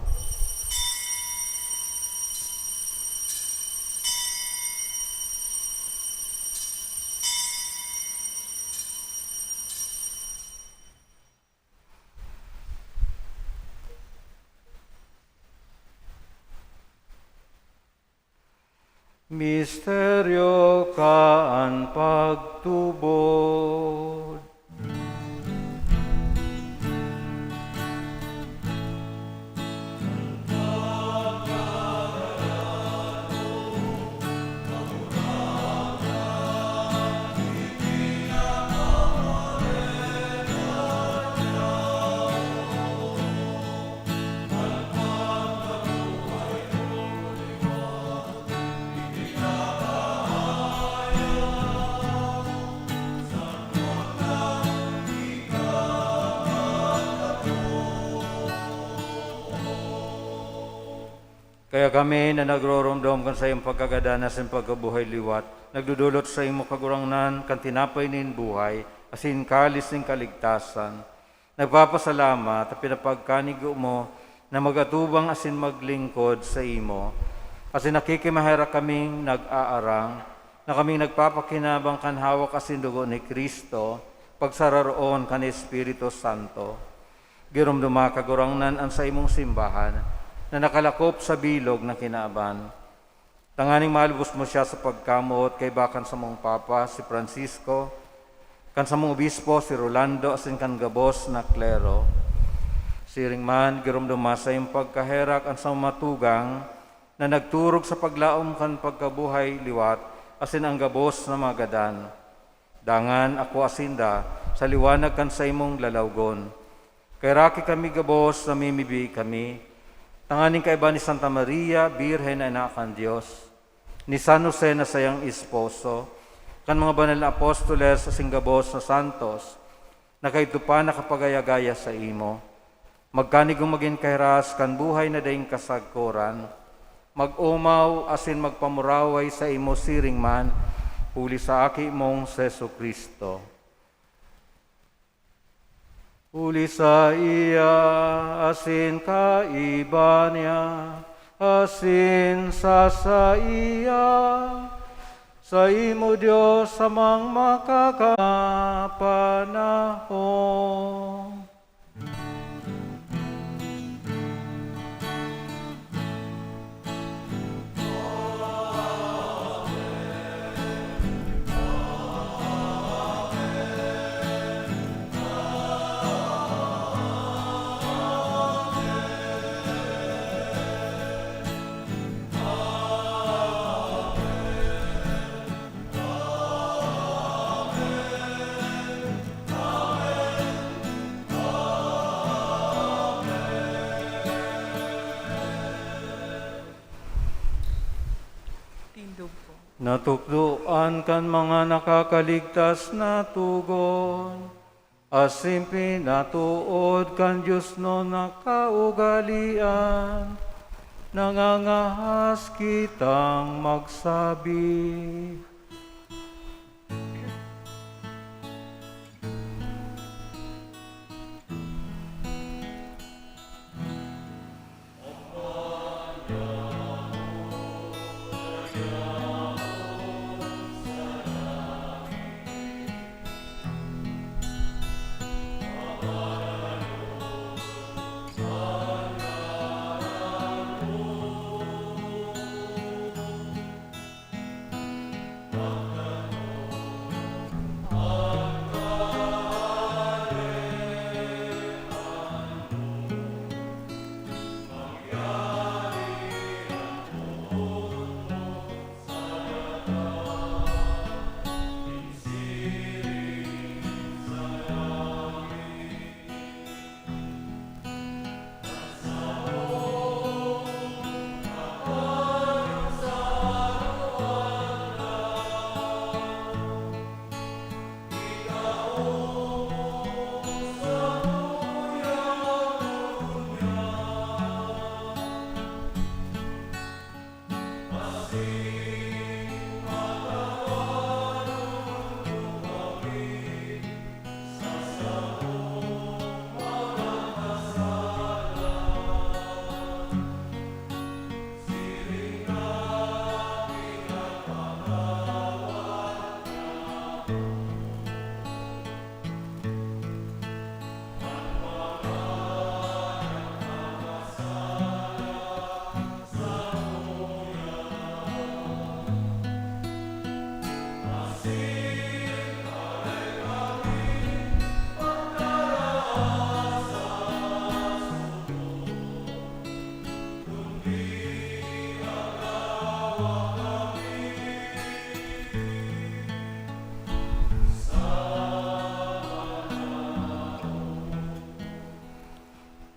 Misteryo kan pagtubod. Kaya kami na nagroromdom kan saiyang pagkagadan asin pagkabuhay liwat, nagdodolot saimo, Kagurangnan, kan tinapay nin buhay asin kalis nin kaligtasan. Nagpapasalamat ta pinapagkanigo mo na mag-atubang asin maglingkod saimo, asin nakikimaherak kaming nag-aarang na kaming nagpapakinabang kan hawak asin dugo ni Cristo, pagsararoon kan Espiritu Santo. Giromdoma, Kagurangnan, an saimong simbahan na nakalakop sa bilog na kinaban, tanganing malubos mo siya sa pagkamoot kaiba kan samong Papa, si Francisco, kan samong Obispo, si Rolando, asin kan gabos na klero. Siring man, giromdoma sa iyong pagkaherak an samong mga tugang na nagturog sa paglaom kan pagkabuhay liwat asin an gabos na mga gadan. Dangan akoa sinda sa liwanag kan saimong lalawgon. Kaheraki kami gabos, namimibi kami, tanganing kaiba ni Santa Maria, Birhen na Ina kan Dios, ni San Jose na saiyang esposo, kan mga banal na apostoles asin gabos na santos, na kaidto pa nakapagaya-gaya saimo. Magkanigong magin kahiras kan buhay na daing kasagkoran, mag-omaw asin magpamuraway saimo siring man, huli sa Aki mong si Jesu-Cristo. Huli saiya, asin kaiba niya, asin sa saiya, saimo, Dios, Amang makakapanahon. Tindog po. Natukdoan kan mga nakakaligtas na togon, asin pinatood kan diosnon na kaugalean, nangangahas kitang magsabi.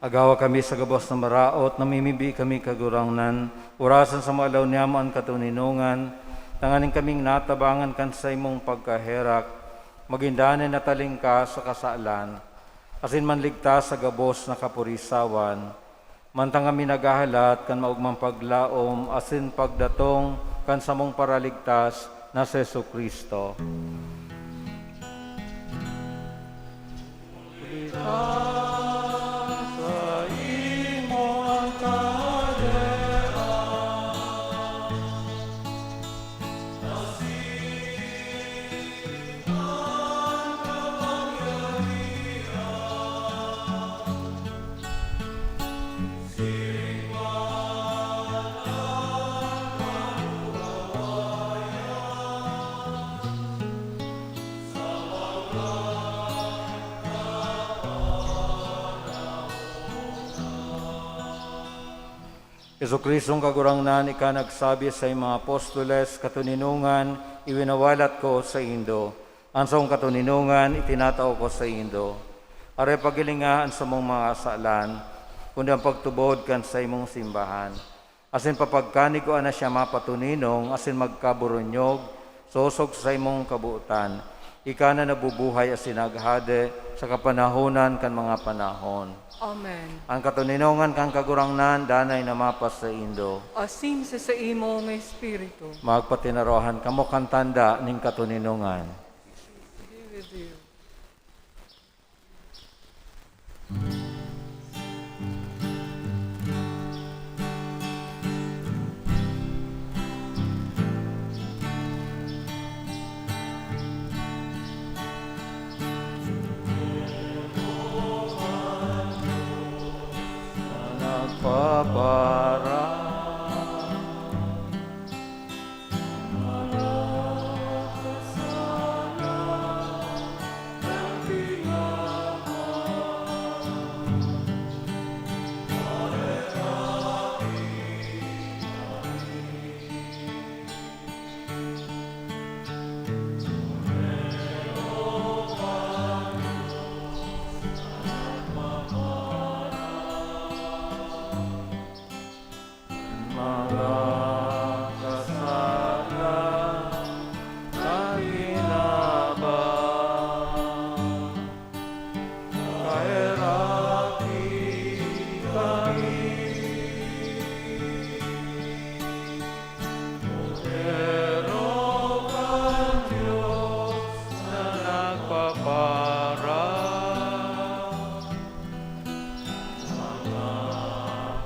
Agawa kami sa gabos na maraot, namimibi kami, Kagurangnan, orasan sa maalaw niyamo an katoninongan, tanganing kaming natabangan kan saimong pagkaherak, magin danay na talingkas sa kasalan, asin manligtas sa gabos na kapurisawan, Mantang kami naghahalat kan maogmang paglaom asin pagdatong kan samong Paraligtas na si Jesu-Cristo. Jesu-Cristong Kagurangnan, ika nagsabi sa iyong mga apostoles, "Katoninongan, iwinawalat ko saindo. An sakong katoninongan, itinatao ko saindo." Aroy paghilinga an samong mga kasalan, kundi an pagtubod kan saimong simbahan. Asin papagkanigua na siya mapatoninong asin magkaburunyog, sosog sa saimong kabotan. Ika na nabubuhay asin naghahade sa kapanahonan kan mga panahon. Amen. An katoninongan kan Kagurangnan danay na mapasaindo. Asin sa saimong espiritu. Magpatinarohan kamo kan tanda nin katoninongan. Be with you. Nagpapara. Mga kasalan na ginaba, kaheraki kami. Kordero kan Dios na nagpapara. Mga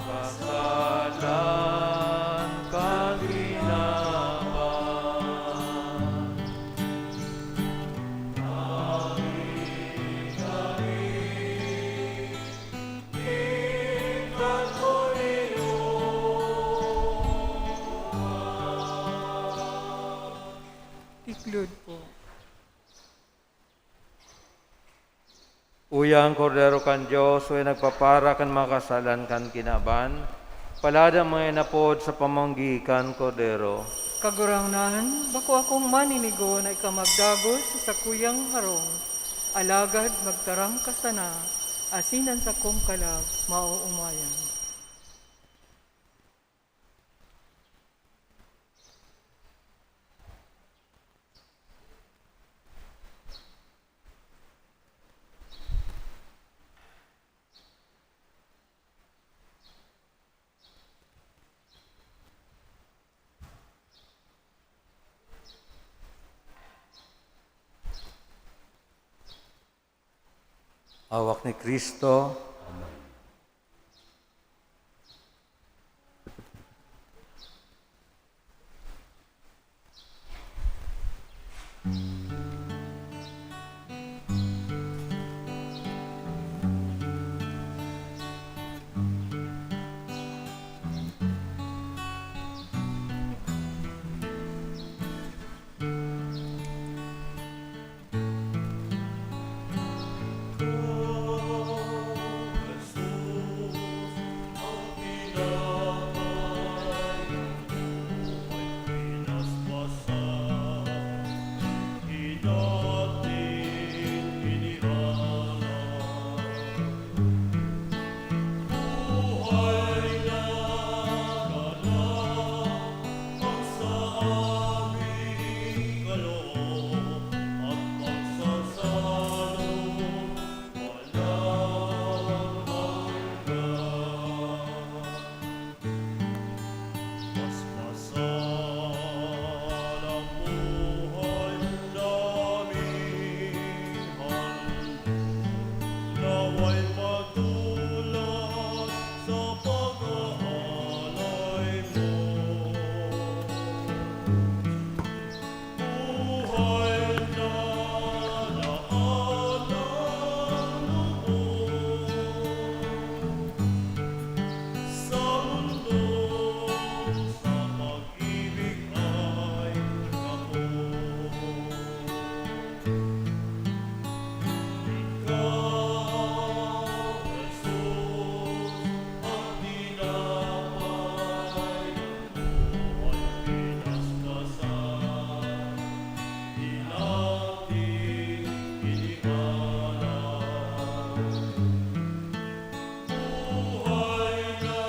kasalan kan ginaba. Awi kami, tingkad ko ninyo. Tiklod po. Uya an Kordero kan Dios, uya nagpapara kan mga kasalan kan kinaban. Palad an mga inapod sa pamanggi kan Kordero. Kagurangnan, bako akong maninigo na ika magdagos sa sakuyang harong, alagad magtaram ka sana, asin an sakong kalag maoomayan. Hawak ni Cristo. Buhay na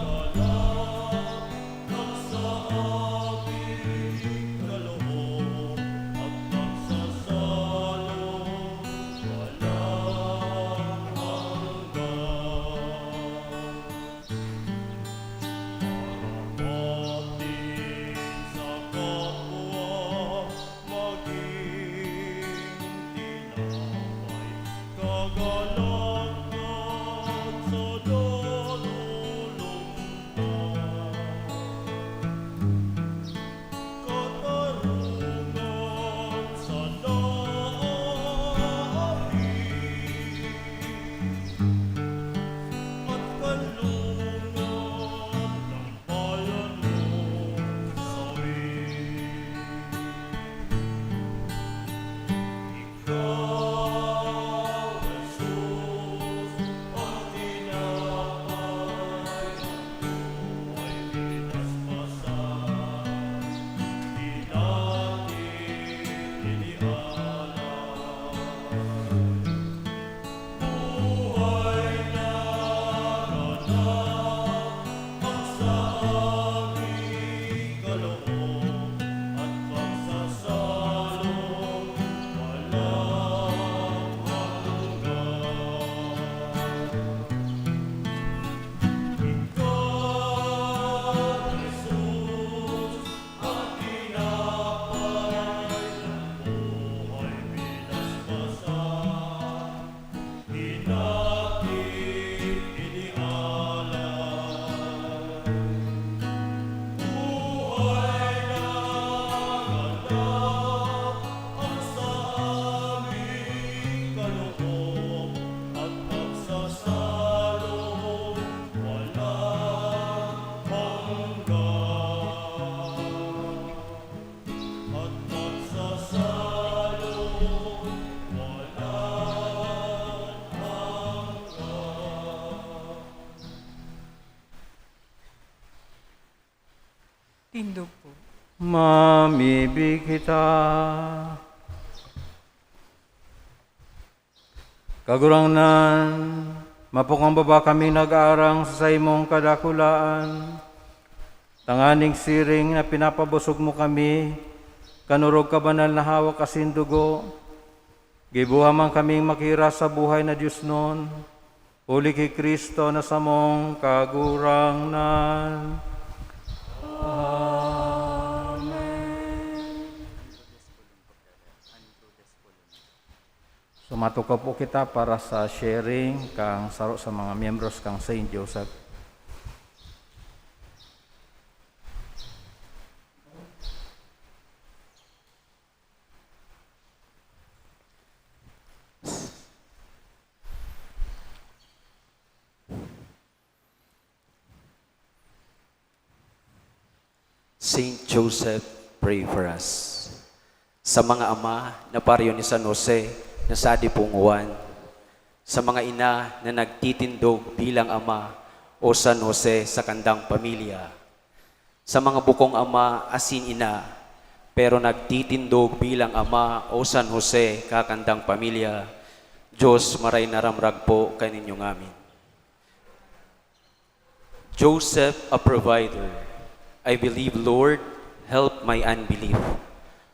galak ang sa aming kaloob at pagsasalong walang hanggan. Parapatin sa kapwa maging tinapay kagalak at sa nalulungkot. Katarungan sa naaapit at kanlungan ng bayan mong sawi. Ikaw, Jesus, ang tinapay ng buhay, pinaspasan, hinati, inialay. Buhay na ganap ang sa aming kaloob at pagsasalong walang hanggan. Ikaw, Jesus, ang tinapay ng buhay pinaspasan, hinati, inialay. Buhay na ganap ang sa aming kaloob at pagsasalong walang hanggan. At pagsasalong walang hanggan. Tindog po. Mamibig kita. Kagurangnan, mapukang baba kami nag-aarang sa saimong kadakulaan, tanganing siring na pinapabusog mo kami kan orog kabanal na hawak asin dugo. Giboha man kaming makira sa buhay na diosnon, huli ki Cristo na samong Kagurangnan. Amen. Sumatukaw po kita para sa sharing kan saro sa mga miyembros kan Saint Joseph. Saint Joseph, pray for us. Sa mga ama na paryo ni San Jose na sa Adipunguan, sa mga ina na nagtitindog bilang ama o San Jose sa kandang pamilya, sa mga bukong ama asin ina, pero nagtitindog bilang ama o San Jose kakandang pamilya, Diyos maray na ramrag po kaninyong amin. Joseph, a provider. I believe, Lord, help my unbelief.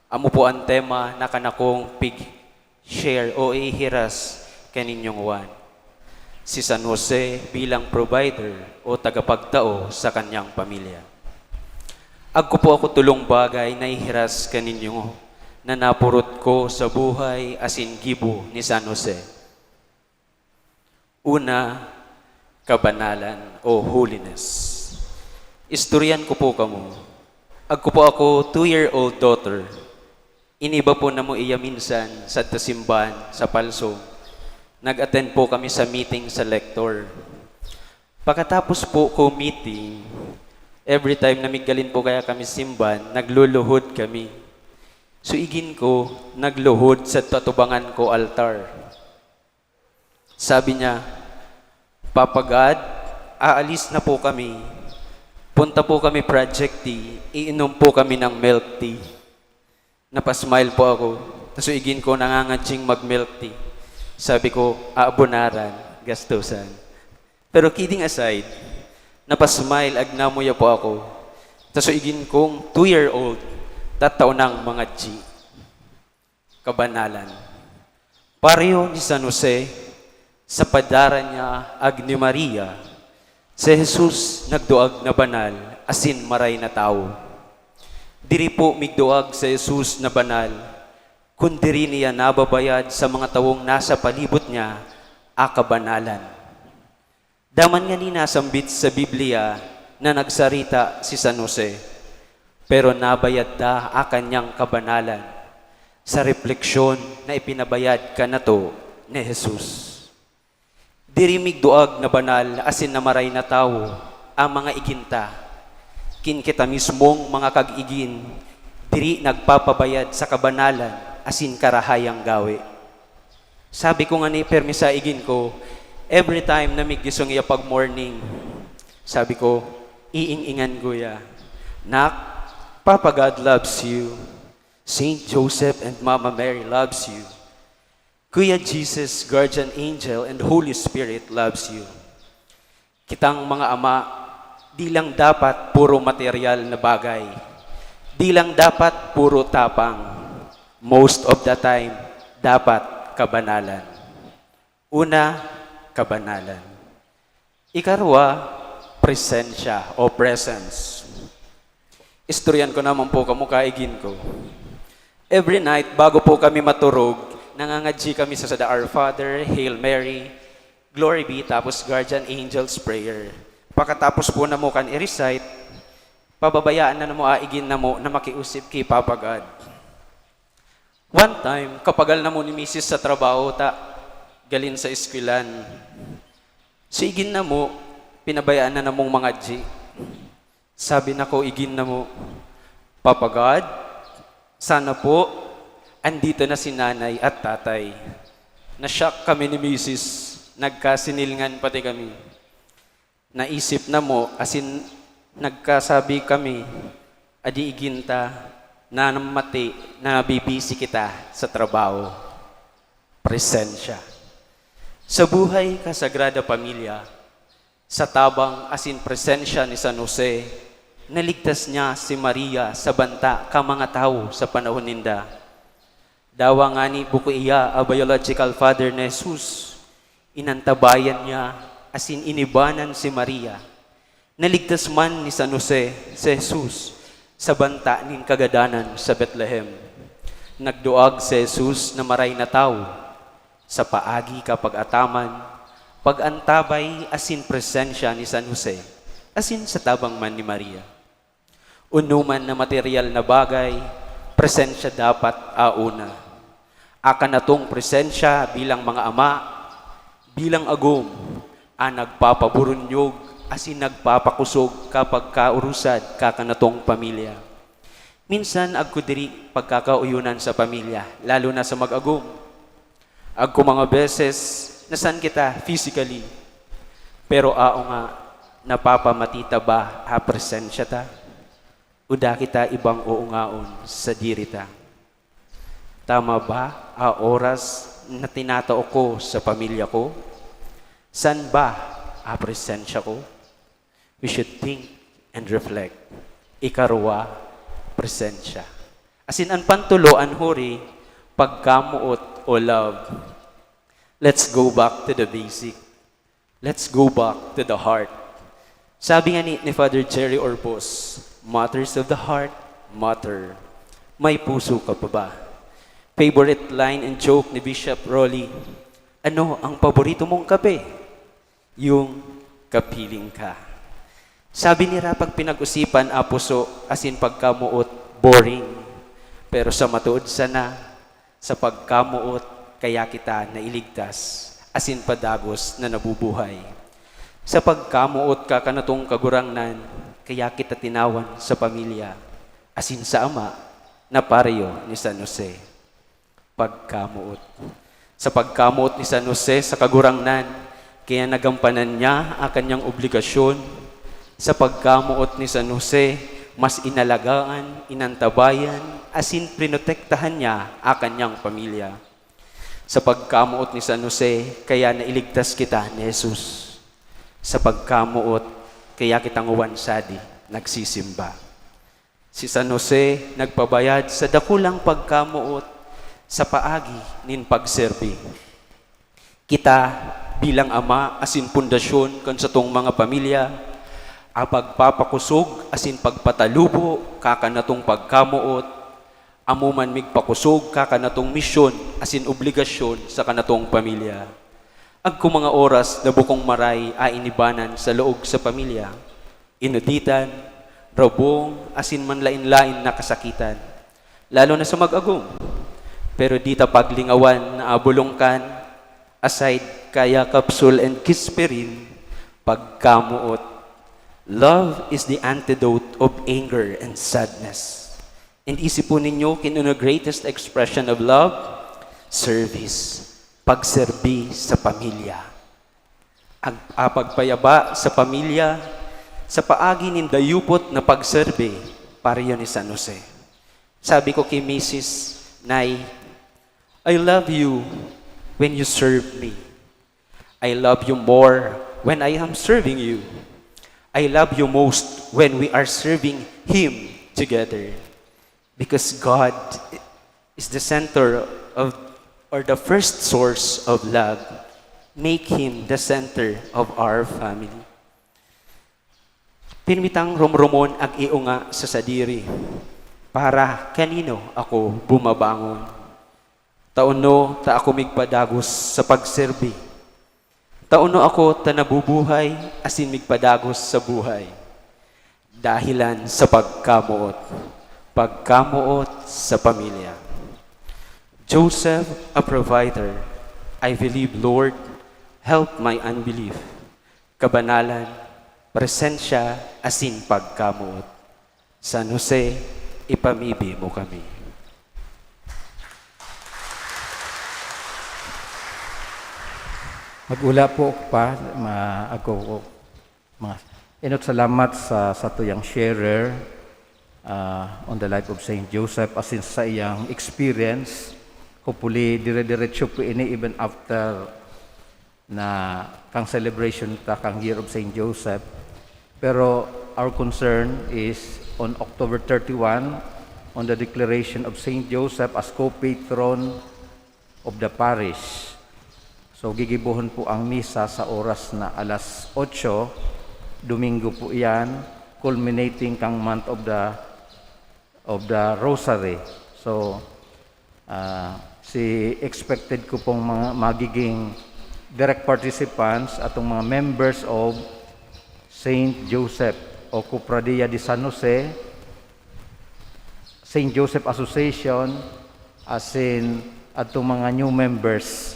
Amo po an tema na kanakong pig-share o ihiras kaninyong Juan. Si San Jose bilang provider o tagapagtao sa kanyang pamilya. Agko po ako tolong bagay na ihiras kaninyo na napurot ko sa buhay asin gibo ni San Jose. Una, kabanalan o holiness. Istoryan ko po kamo. Agko po ako two-year-old daughter. Iniba po namo iya minsan sadto simbahan sa Palso. Nag-attend po kami sa meeting sa lector. Pakatapos po ko meeting, every time na miggalin po kaya kami simbahan, nagluluhod kami. So igin ko, nagluhod sa tatubangan ko altar. Sabi niya, "Papa God, aalis na po kami. Punta po kami Project Tea, iinom po kami ng milk tea." Napasmile po ako. Tas igin ko nangangadying mag-milk tea. Sabi ko, "Aabonaran, gastusan." Pero kidding aside, napasmile agna muya po ako. Ta so igin kong two-year-old, tattao nang mga G. Kabanalan. Baryo ni San Jose, sa padara niya ag ni Maria, si Jesus nagduag na banal asin maray na tawo. Diri po migduag si Jesus na banal kun diri niya nababayad sa mga tawong nasa palibot niya a kabanalan. Daman ngani nasambit sa Biblia na nagsarita si San Jose, pero nabayad ta a kanyang kabanalan sa repleksyon na ipinabayad kanato ni Jesus. Diri migduag na banal asin na maray na tawo ang mga igin ta. Kin kita mismong mga kag-igin, diri nagpapabayad sa kabanalan asin karahayang gawe. Sabi ko ngani permi sa igin ko, every time na migisong iya pag morning, sabi ko, iing-ingan ko iya, "Nak, Papa God loves you. Saint Joseph and Mama Mary loves you. Kuya Jesus, Guardian Angel, and Holy Spirit loves you." Kitang mga ama, di lang dapat puro material na bagay. Di lang dapat puro tapang. Most of the time, dapat kabanalan. Una, kabanalan. Ikarwa, presensya o presence. Istoryan ko naman po kamo, kaigin ko. Every night, bago po kami maturog, nangangadji kami sa, sa Our Father, Hail Mary, Glory Be, tapos Guardian Angel's Prayer. Pakatapos po namo kan i-recite, pababayaan na namo aigin namo na makiusip ki Papa God. One time, kapagal namo ni misis sa trabaho ta galing sa eskwelahan. So igin namo, pinabayaan na namong mangadji. Sabi nako igin namo, "Papa God, sana po andito na si nanay at tatay." Na-shock kami ni misis, nagkasinilngan pati kami. Naisip namo, asin nagkasabi kami, "Adi igin ta, namati na nabibisi kita sa trabaho." Presensya. Sa buhay ka Sagrada Pamilya, sa tabang asin presensya ni San Jose, naligtas niya si Maria sa banta ka mga tawo sa panahon ninda. Dawa ngani buko iya a biological father ni Jesus, inantabayan niya asin inibanan si Maria. Naligtas man ni San Jose si Jesus sa banta nin kagadanan sa Betlehem. Nagduag si Jesus na maray na tawo sa paagi ka pag-ataman, pag-antabay asin presensya ni San Jose, asin sa tabang man ni Maria. Unuman na material na bagay, presensya dapat auna. Akan natong presensya bilang mga ama, bilang agom, an nagpapaburunyog asin nagpapakosog ka pagkaurusad kakan natong pamilya. Minsan, agko diri pagkakaoyonan sa pamilya, lalo na sa mag-agom. Agko mga beses, nasan kita physically, pero ao nga, napapamati ta ba a presensya ta? O da kita ibang oongaon sadiri ta? Tama ba a oras na tinatao ko sa pamilya ko? San ba a presensya ko? We should think and reflect. Ikarwa, presensya. Asin an pantulo, an huri, pagkamoot o love. Let's go back to the basic. Let's go back to the heart. Sabi nga ni, ni Father Jerry Orbos, "Matters of the heart matter." May puso ka pa ba? Favorite line and joke ni Bishop Rolly, "Ano ang paborito mong kape?" Yung kapiling ka. Sabi nira, pag pinag-usipan a puso asin pagkamoot, boring. Pero sa matuod sana, sa pagkamoot, kaya kita nailigtas, asin padagos na nabubuhay. Sa pagkamoot ka kanatong Kagurangnan, kaya kita tinawan sa pamilya, asin sa ama, na pareho ni San Jose. Pagkamoot. Sa pagkamoot ni San Jose sa Kagurangnan, kaya nagampanan niya ang kanyang obligasyon. Sa pagkamoot ni San Jose, mas inalagaan, inantabayan, asin prinotektahan niya ang kanyang pamilya. Sa pagkamoot ni San Jose, kaya nailigtas kita ni Jesus. Sa pagkamoot, kaya kita nguwan sadi nagsisimba. Si San Jose nagpabayad sa dakulang pagkamoot sa paagi nin pagserbi. Kita, bilang ama asin pundasyon kan satong mga pamilya, apagpapakosog asin pagpatalubo kakan natong pagkamoot, amo man migpakosog kakan natong misyon asin obligasyon sa kanatong pamilya. Agko mga oras na bukong maray ainibanan sa laog sa pamilya, inuditan, rabong, asin manlaen-laen na kasakitan, lalo na sa mag-agom. Pero di ta paglingawan na abulong kan, aside kaya capsule and kispirin, pagkamoot. Love is the antidote of anger and sadness. And isipon ninyo, kino na greatest expression of love? Service. Pagserbi sa pamilya. Ag-, apagpayaba sa pamilya, sa paagi nin dayupot na pagserbi, pareho ni San Jose. Sabi ko ki Misis, "Nay, I love you when you serve me. I love you more when I am serving you. I love you most when we are serving Him together." Because God is the center of, or the first source of love, make Him the center of our family. Pirmi tang romromon ag iunga sa sadiri, "Para kanino ako bumabangon? Tauno ta ako migpadagos sa pagserbi? Tauno ako ta nabubuhay asin migpadagos sa buhay?" Dahilan sa pagkamoot. Pagkamoot sa pamilya. Joseph, a provider, I believe, Lord, help my unbelief. Kabanalan, presensya, asin pagkamoot. San Jose, ipamibi mo kami. Mag-ula po pa, ma-, ako po, mga, enot salamat sa, sa tuyang sharer, ah, on the life of Saint Joseph, asin sa iyang experience. Hopefully, dire-diretso po ini even after na kang celebration ta kang Year of Saint Joseph. Pero our concern is on October thirty-one, on the declaration of Saint Joseph as co-patron of the parish. So, gigibohon po ang misa sa oras na alas otso, Domingo po iyan, culminating kang month of the, of the Rosary. So, ah, si expected ko pong mga magiging direct participants atong mga members of Saint Joseph o Cofradia de San Jose, Saint Joseph Association, asin adtong mga new members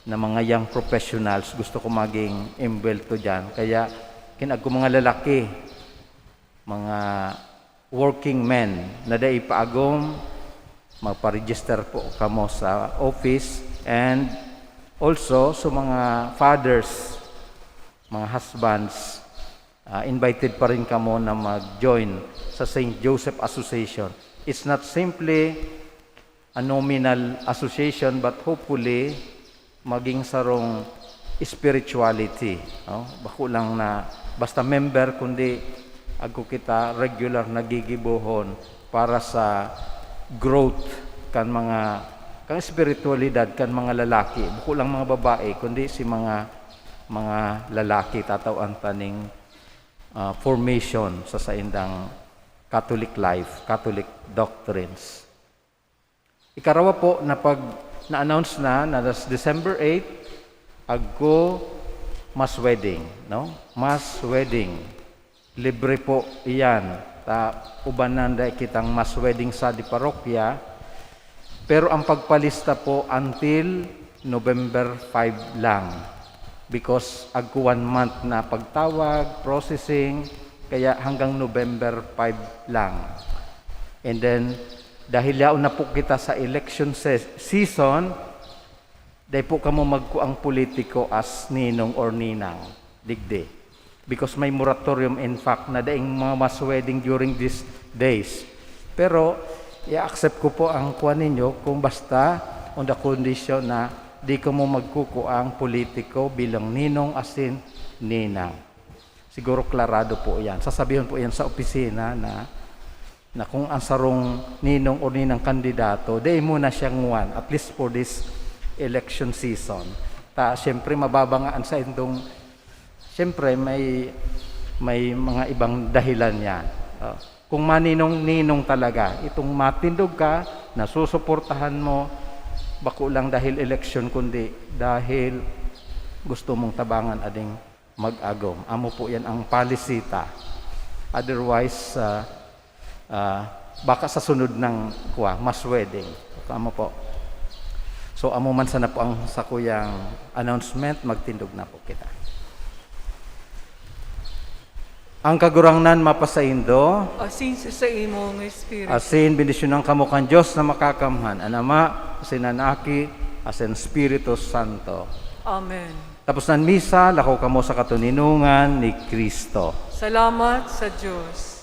na mga young professionals, gusto ko maging imbwelto diyan. Kaya kinag ko mga lalaki, mga working men na dai pa agom, magpa-register po kamo sa office, and also sa mga fathers, mga husbands, ah, invited pa rin kamo na mag-join sa Saint Joseph Association. It's not simply a nominal association, but hopefully, maging sarong spirituality, no? Bako lang na basta member, kundi agko kita regular nagigibohon para sa growth kan mga, kan espiritualidad kan mga lalaki. Bako lang mga babae, kundi si mga, mga lalaki tatawan ta ning, ah, formation sa saindang Catholic life, Catholic doctrines. Ikarawa po na pag na-announce na, na das December eight, agko mass wedding, no? Mass wedding. Libre po iyan. Ta, ubanan dai kitang mass wedding sa di parokya. Pero ang pagpalista po until November five lang. Because agko one month na pagtawag, processing, kaya hanggang November five lang. And then, dahil yaon na po kita sa election se-, season, dai po kamo magkuang politiko as ninong or ninang, digdi. Because may moratorium, in fact, na daing mga mass wedding during these days. Pero, i-accept ko po ang kuwan ninyo kung basta on the condition na Di kamo magkukuang politiko bilang ninong asin ninang. Siguro klarado po yan. Sasabihon po yan sa opisina na, na kung ang sarong ninong o ninang kandidato, dai mo na siya nguan, at least for this election season. Ta, siyempre, mababa nga ang saindong, siyempre, may, may mga ibang dahilan yan. Ah, kung maninong-ninong talaga, itong matindog ka, nasusuportahan mo, bako lang dahil eleksyon, kundi dahil gusto mong tabangan ading mag-agom. Amo po yan ang policy ta. Otherwise, ah, ah, baka sa sunod ng, kuwa, mass wedding. Amo po. So, amo man sana po ang sakuyang announcement, magtindog na po kita. Ang Kagurangnan mapasaindo. Asin sa saimong espiritu. Asin bendisyonan kamo kan Dios na makakamhan, an Ama, asin an Aki, asin Espiritu Santo. Amen. Tapos nan misa, lakaw kamo sa katoninongan ni Cristo. Salamat sa Dios.